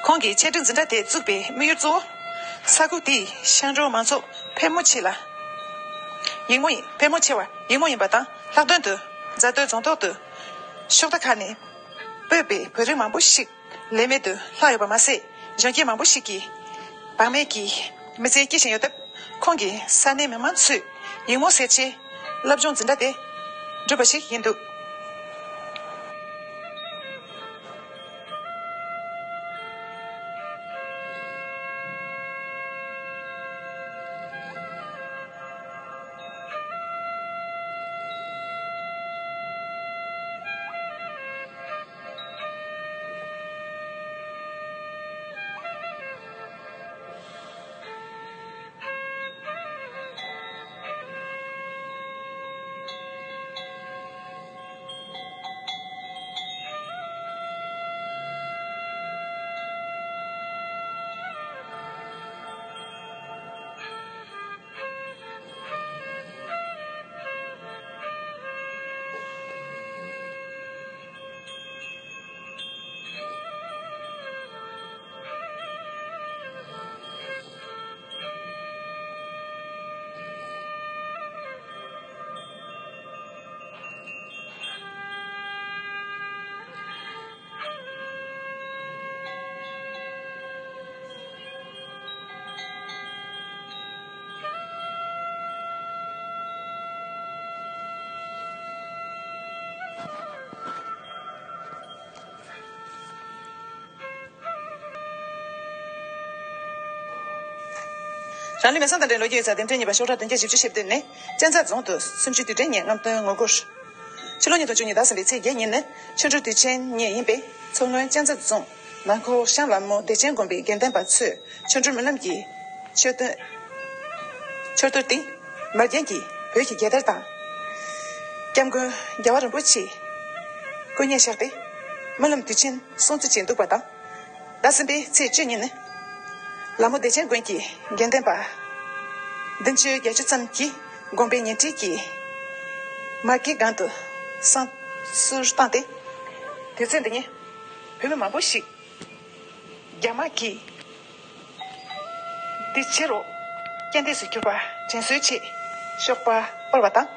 ཁོང་གིས་ཆེད་སྒྲིག་འཛིན་གྲྭ་དེ་བཙུགས་པའི་དམིགས་ཡུལ་གཙོ་བོ། ས་ཁུལ་དེའི་ཤང་གྲོང་མང་ཚོགས་ཕལ་མོ་ཆེ་ལ་ཡིག་རྨོངས་ཡིན། ཕལ་མོ་ཆེ་བ་ཡིག་རྨོངས་ཡིན་པ་དང་། ལྷག་དོན་དུ་རྫ་སྟོད་རྫོང་ཐོག་ཏུ་ཤོག་ཁག་ཁག་ནས་སྤོས་པའི་བོད་རིགས་མང་པོ་ཞིག་ལས་མེད་དུ་ལྷག་ཡོད་པ་མ་ཟད། གཞོན་སྐྱེས་མང་པོ་ཞིག་གིས་བག་མེད་ཀྱི་མི་ཚེ་སྐྱེལ་བཞིན་ཡོད་སྟབས། ཁོང་གིས་ས་གནས་མི་མང་ཚོས་ཡིག་རྨོངས་སེལ་ཆེད་སློབ་སྦྱོང་འཛིན་གྲྭ་དེ་བསྒྲུབས་པ་ཞིག་ཡིན་འདུག། རང་ལུས་མེ་སྲེག་དང་འབྲེལ་ལོ་རྒྱུས་ཡོད་ས། གདན་འདྲེན་གཉིས་པ་ཤོག་གྲངས་བདུན་བརྒྱ་བཞི་བཅུ་ཞེས་བཏོན་ནས་གཅན་ཚ་རྫོང་དུ་གསུམ་བཅུའི་དུས་དྲན་ཉིན་རྔམ་སྟོན་ངོ་རྒོལ། ཕྱི་ལོ་ཉིས་སྟོང་བཅུ་གཉིས་ཟླ་གསུམ་པའི་ཚེས་བརྒྱད་ཉིན་ནི་ཆོ་འཕྲུལ་དུས་ཆེན་ཉིན་ཡིན་པས། མཚོ་སྔོན་གཅན་ཚ་རྫོང་ནང་ཁོག་ཤང་ལ་མོ་བདེ་ཆེན་དགོན་པའི་དགེ་འདུན་པ་ཚོས་ཆོ་འཕྲུལ་སྨོན་ལམ་གྱི་མཆོད་རྟེན། མཆོད་རྟེན་དེ་མར་རྒྱན་གྱི་བོད་ཀྱི་རྒྱལ་དར་དང་། སྐྱབས་མགོན་རྒྱལ་བ་རིན་པོ་ཆེའི་སྐུ་བརྙན་བཞག་སྟེ་སྨོན་ལམ་དུས་ཆེན་སྲུང་བརྩི་བྱས་འདུག་པ་དང་། ཟླ་གསུམ་པའི་ཚེས་བཅུ་ཉིན་ནི་ལ་མོ་བདེ་ཆེན་དགོན་གྱི་དགེ་འདུན་པ་བདུན་ཅུ་བརྒྱད་ཅུ་ཙམ་གྱིས་དགོན་པའི་ཉེ་འཁྲིས་ཀྱི་མར་གྱི་སྒང་དུ་བསང་གསོལ་བཏང་སྟེ། དུས་ཚོད་འདི་ཉིད་བོད་མི་མང་པོ་ཞིག་རྒྱ་དམག་གིས་དེ་ཕྱི་རུ་རྐྱེན་འདས་སུ་གྱུར་པ་དྲན་གསོའི་ཆེད་ཤོག་པ་སྤར་བ་དང་།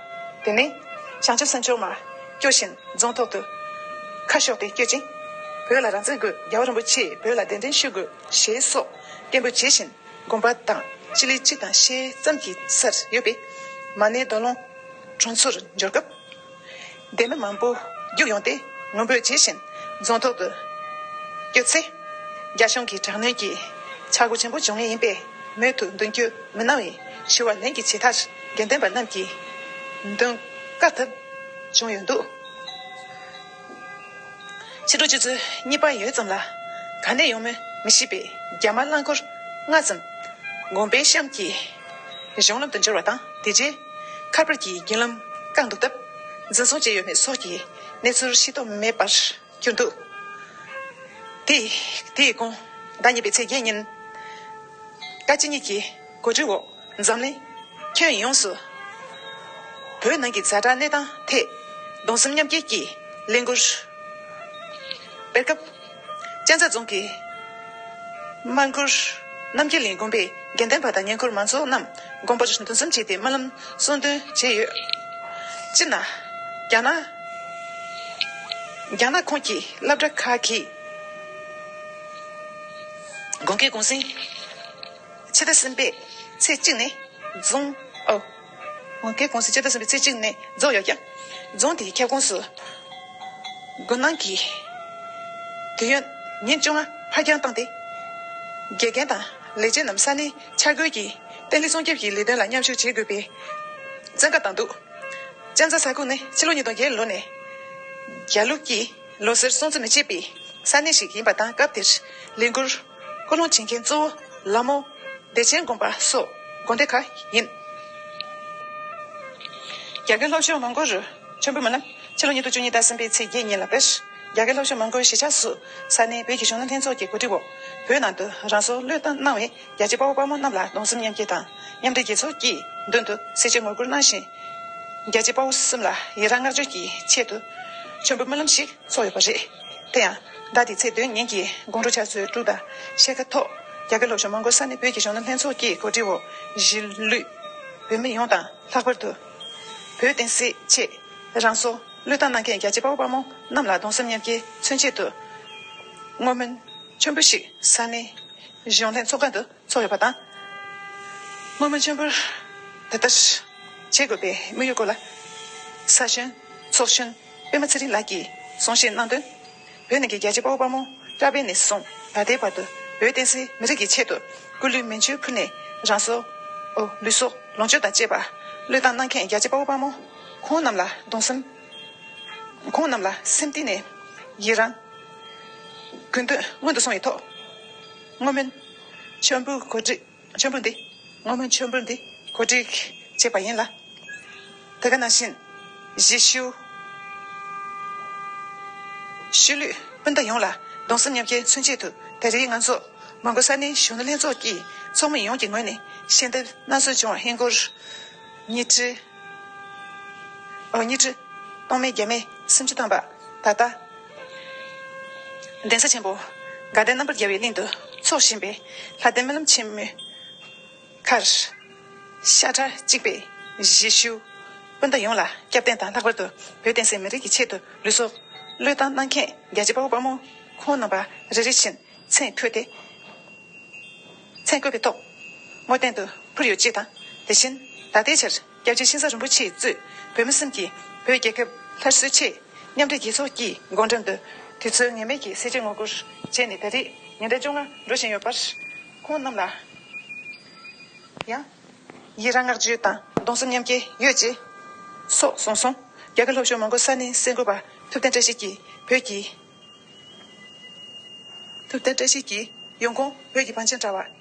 དེ་ནས་བྱང་ཆུབ་སེམས་མཆོག་མར་སྐྱོར་བཞིན་རྫོང་ཐོག་ཏུ་ཁ་ཤོར་ཏེ་བསྐྱོད་ཅིང་། བོད་ལ་རང་བཙན་དགོས། རྒྱལ་བ་རིན་པོ་ཆེས་བོད་ལ་གདན་འདྲེན་ཞུ་དགོས་ཞེས་སོགས་སྐད་འབོད་བྱེད་བཞིན། དགོན་པ་དང་སྤྱི་ལེ་གཅིག་དང་ཕྱེད་ཙམ་གྱི་སར་ཡོད་པའི་མ་ཎི་རྡོ་ལུང་གྲོང་ཚོར་འབྱོར་སྐབས། སྡེ་མི་མང་པོ་རྒྱུགས་ཡོང་སྟེ་ངུ་འབོད་བྱེད་བཞིན་རྫོང་ཐོག་ཏུ་བསྐྱོད་ཚེ། རྒྱ་གཞུང་གི་དྲག་གནོན་གྱིས་ཆག་སྒོ་ཆེན་པོ་འབྱུང་ངེས་ཡིན་པས། མུ་མཐུད་མདུན་སྐྱོད་མི་གནང་བའི་ཞུ་བ་ལན་གྱི་ཆེད་དུ་དགེ་འདུན་པ་རྣམས་ཀྱིས་མདུན་བཀག་ཐབས་བྱུང་ཡོད་འདུག། ཕྱི་དྲོ་ཆུ་ཚོད་གཉིས་པ་ཡོལ་ཙམ་ལ་ག་ནས་ཡོང་མིན་མི་ཤེས་པའི་རྒྱ་དམག་རླངས་འཁོར་ལྔ་ཙམ་དགོན་པའི་གཤམ་གྱི་གཞུང་ལམ་དུ་འབྱོར་བ་དང་། དེ་རྗེས་ཁ་པར་གྱི་བརྒྱུད་ལམ་བཀག་འདུག་སྟབས། འཛིན་བཟུང་བྱས་ཡོད་མེད་སོགས་ཀྱི་གནས་ཚུལ་ཤེས་རྟོགས་མེད་པར་གྱུར་འདུག། དེ་དེའི་གོང་ཟླ་གཉིས་པའི་ཚེས་བརྒྱད་ཉིན། བཀའ་སྤྱི་གཉིས་ཀྱི་གོ་སྒྲིག་འོག་འཛམ་གླིང་ཁྱོན་ཡོངས་སུ་བོད་ནང་གི་ཛ་དྲག་གནས་སྟངས་ཐད་གདུང་སེམས་མཉམ་སྐྱེད་ཀྱི་ལས་འགུལ་སྤེལ་སྐབས། གཅན་ཚ་རྫོང་གི་དམག་མགར་རྣམ་རྒྱལ་གླིང་དགོན་པའི་དགེ་འདུན་པ་དང་ཉེ་འཁོར་མང་ཚོགས་རྣམས་དགོན་པར་འདུ་འཛོམས་བྱས་ཏེ་སྨོན་ལམ་གསུང་འདོན་བྱས་ཡོད། སྤྱིར་ན། རྒྱ་ནག་རྒྱ་ནག་ཁོངས་ཀྱི་སློབ་གྲྭ་ཁག་གིས་དགོན་སྐྱེལ་གུང་སེང་ཕྱི་ཟླ་གསུམ་པའི་ཚེས་གཅིག་ནས་རྫོང་། ཨོ། དགོན་སྐྱེལ་གུང་སེང་ཕྱི་ཟླ་གསུམ་པའི་ཚེས་གཅིག་ནས་རྫོགས་ཡོད་ཀྱང་། རྫོང་དེའི་ཁྱབ་ཁོངས་སུ་དགུན་གནང་གི་དུས་ཡུན་ཉིན་བཅོ་ལྔ་ཕར་འགྱངས་བཏང་སྟེ། དགེ་རྒན་དང་ལས་བྱེད་རྣམས་ས་གནས་འཆར་འགོད་ཀྱི་བརྟན་ལྷིང་སྲུང་སྐྱོབ་ཀྱི་ལས་དོན་ལ་མཉམ་ཞུགས་བྱེད་དགོས་པའི་ བཙན་བཀའ་བཏང་འདུག། གཅན་ཚ་ས་ཁུལ་ནི་ཕྱི་ལོ་ཉིས་སྟོང་བརྒྱད་ལོ་ནས་རྒྱ་ལུགས་ཀྱིས་ལོ་སར་སྲུང་བརྩི་མི་བྱེད་པའི་ས་གནས་ཤིག་ཡིན་པ་དང་། སྐབས་དེར་ལས་འགུལ་སྐུལ་སློང་བྱེད་མཁན་གཙོ་བོ་ལ་མོ་བདེ་ཆེན་དགོན་པ་སོགས་དགོན་སྡེ་ཁག་ཡིན། རྒྱ་གར་ལྷོ་ཕྱོགས་མོན་གྷོ་རུ་མཆོད་འབུལ་སྨོན་ལམ་ཕྱི་ལོ་ཉིས་སྟོང་བཅུ་གཉིས་ཟླ་གསུམ་པའི་ཚེས་བརྒྱད་ཉིན་ལ་དཔེར། རྒྱ་གར་ལྷོ་ཕྱོགས་མོན་གྷོའི་གཞིས་ཆགས་སུ་ས་གནས་བོད་ཀྱི་གཞོན་ནུ་ལྷན་ཚོགས་ཀྱི་གོ་སྒྲིག་འོག་བོད་ནང་དུ་རང་སྲོག་བློས་བཏང་གནང་བའི་རྒྱལ་གཅེས་དཔའ་བོ་དཔའ་མོ་རྣམས་ལ་གདུང་སེམས་མཉམ་སྐྱེད་དང་མཉམ་འབྲེལ་རྒྱལ་ཚོགས་ཀྱི་མདུན་དུ་སེར་བྱེས་ངོ་རྒོལ་གནང་བཞིན། རྒྱལ་གཅེས་དཔའ་བོ་གསུམ་ལ་ཡི་རང་བསྔགས་བརྗོད་ཀྱི་ཆེད་དུ་མཆོད་འབུལ་སྨོན་ལམ་ཞིག་ཚོགས་ཡོད་པ་རེད། དེ་ཡང་ཟླ་འདིའི་ཚེས་བདུན་ཉིན་གྱི་དགོང་དྲོ་ཆུ་ཚོད་དྲུག་དང་ཕྱེད་ཀ་ཐོག་རྒྱ་གར་ལྷོ་ཕྱོགས་མོན་གྷོ་ས་གནས་བོད་ཀྱི་གཞོན་ནུ་ལྷན་ཚོགས་ཀྱི་གོ་སྒྲིག་འོག་གཞིས་ལུས་བོད་མི་ཡོངས་དང་། ལྷག་པར་དུ་བོད་བསྟན་སྲིད་ཆེད་རང་སྲོག་བློས་བཏང་གནང་མཁན་རྒྱལ་གཅེས་དཔའ་བོ་དཔའ་མོ་རྣམས་ལ་གདུང་སེམས་མཉམ་སྐྱེད་མཚོན་ཆེད་དུ་བསྔོ་སྨོན་མཆོད་འབུལ་ཞིག་ས་གནས་གཞུང་ལྷན་ཚོགས་ཁང་དུ་ཚོགས་ཡོད་པ་དང་། བསྔོ་སྨོན་མཆོད་འབུལ་དེ་ལྟར་བྱེད་དགོས་པའི་དམིགས་ཡུལ་སྐོར་ལ། ས་གཞོན་ཚོགས་གཞོན་པད་མ་ཚེ་རིང་ལགས་ཀྱིས་གསུང་བཤད་གནང་དོན། བོད་ནང་གི་རྒྱལ་གཅེས་དཔའ་བོ་དཔའ་མོ་སྐྱ་བྷེ་ནས་བཟུང་ད་ལྟའི་བར་དུ་བོད་བསྟན་སྲིད་མི་རིགས་ཀྱི་ཆེད་དུ་སྐུ་ལུས་མེ་མཆོད་ཕུལ་ནས་རང་སྲོག་ཨོ་ལུས་སྲོག་ལོངས་སྤྱོད་དང་བཅས་པ་བློས་བཏང་གནང་མཁན་རྒྱལ་གཅེས་དཔའ་བོ་དཔའ་མོ་ཁོང་རྣམས་ལ་གདུང་སེམས། ཁོང་རྣམས་ལ་སེམས་གཏིང་ནས་ཡི་རང་། གུས་འདུད་སྔོན་དུ་སོང་བའི་ཐོག་བསྔོ་སྨོན་མཆོད་འབུལ་གོ་སྒྲིག་མཆོད་འབུལ་འདི། བསྔོ་སྨོན་མཆོད་འབུལ་འདི་གོ་སྒྲིག་བྱས་པ་ཡིན་ལ། དེ་ག་ནང་བཞིན་གཞིས་བཞུགས་ཤུལ་ལུས་སྤུན་ཟླ་ཡོངས་ལ་གདུང་སེམས་མཉམ་སྐྱེད་མཚོན་ཆེད་དུ། དེ་རིང་ང་ཚོ་མོན་གྷོ་ས་གནས་གཞོན་ནུ་ལྷན་ཚོགས་ཀྱི་ཚོགས་མི་ཡོངས་ཀྱི་ངོས་ནས་ཞལ་འདེབས་སྣ་ཚོགས་བྱུང་བ་ཧིན་སྒོར་ཉིས་ཁྲི། ཨོ་ཉིས་ཁྲི་སྟོང་མེད་བརྒྱ་མེད་སུམ་ཅུ་ཐམ་པ་ད་ལྟ་གདན་ས་ཆེན་པོ་དགའ་ལྡན་རྣམ་པར་རྒྱལ་བའི་གླིང་དུ་འཚོགས་བཞིན་པའི་ལྷ་ལྡན་སྨོན་ལམ་ཆེན་མོའི་ཁར། ཤ་ཁྲག་གཅིག་པའི་གཞིས་བཞུགས་སྤུན་ཟླ་ཡོངས་ལ་སྐྱབས་བརྟན་དང་། ལྷག་པར་དུ་བོད་བསྟན་སྲིད་མི་རིགས་ཀྱི་ཆེད་དུ་ལུས་སྲོག་བློས་བཏང་གནང་མཁན་རྒྱལ་གཅེས་དཔའ་བོ་དཔའ་མོ་ཁོང་རྣམ་པ་རེ་རེ་བཞིན་མཚན་འཁོད་དེ། མཚན་བཀོད་པའི་ཐོག་བསྔོ་རྟེན་དུ་ཕུལ་ཡོད་ཅེས་དང་། དེ་བཞིན་ད་ལྟའི་ཆར་སྐྱབས་རྗེ་ཤིང་བཟའ་རིན་པོ་ཆེས་གཙོས་བོད་མི་གསུམ་གྱིས་བོད་རྒྱལ་ཁབ་སླར་གསོའི་ཆེད་མཉམ་འབྲེལ་རྒྱལ་ཚོགས་ཀྱི་སྒོ་འགྲམ་དུ་དུས་ཚོད་ངེས་མེད་ཀྱི་ཟས་བཅད་ངོ་རྒོལ་བྱས་ནས་ད་རེས་ཉིན་གྲངས་བཅོ་ལྔ་འགྲོ་བཞིན་ཡོད་པར། ཁོང་རྣམས་ལ་ཡང་ཡི་རང་བསྔགས་བརྗོད་དང་གདུང་སེམས་མཉམ་སྐྱེད་ཡོད་ཅེས་སོགས་གསུངས་སོང་། རྒྱ་གར་ལྷོ་ཕྱོགས་མོན་གྷོ་ས་གནས་སེ་འགོ་པ་ཐུབ་བསྟན་བཀྲ་ཤིས་ཀྱིས་བོད་ཀྱི། ཐུབ་བསྟན་བཀྲ་ཤིས་ཀྱིས་ཡོང་ཁུངས་བོད་ཀྱི་བང་ཆེན་དྲ་བ་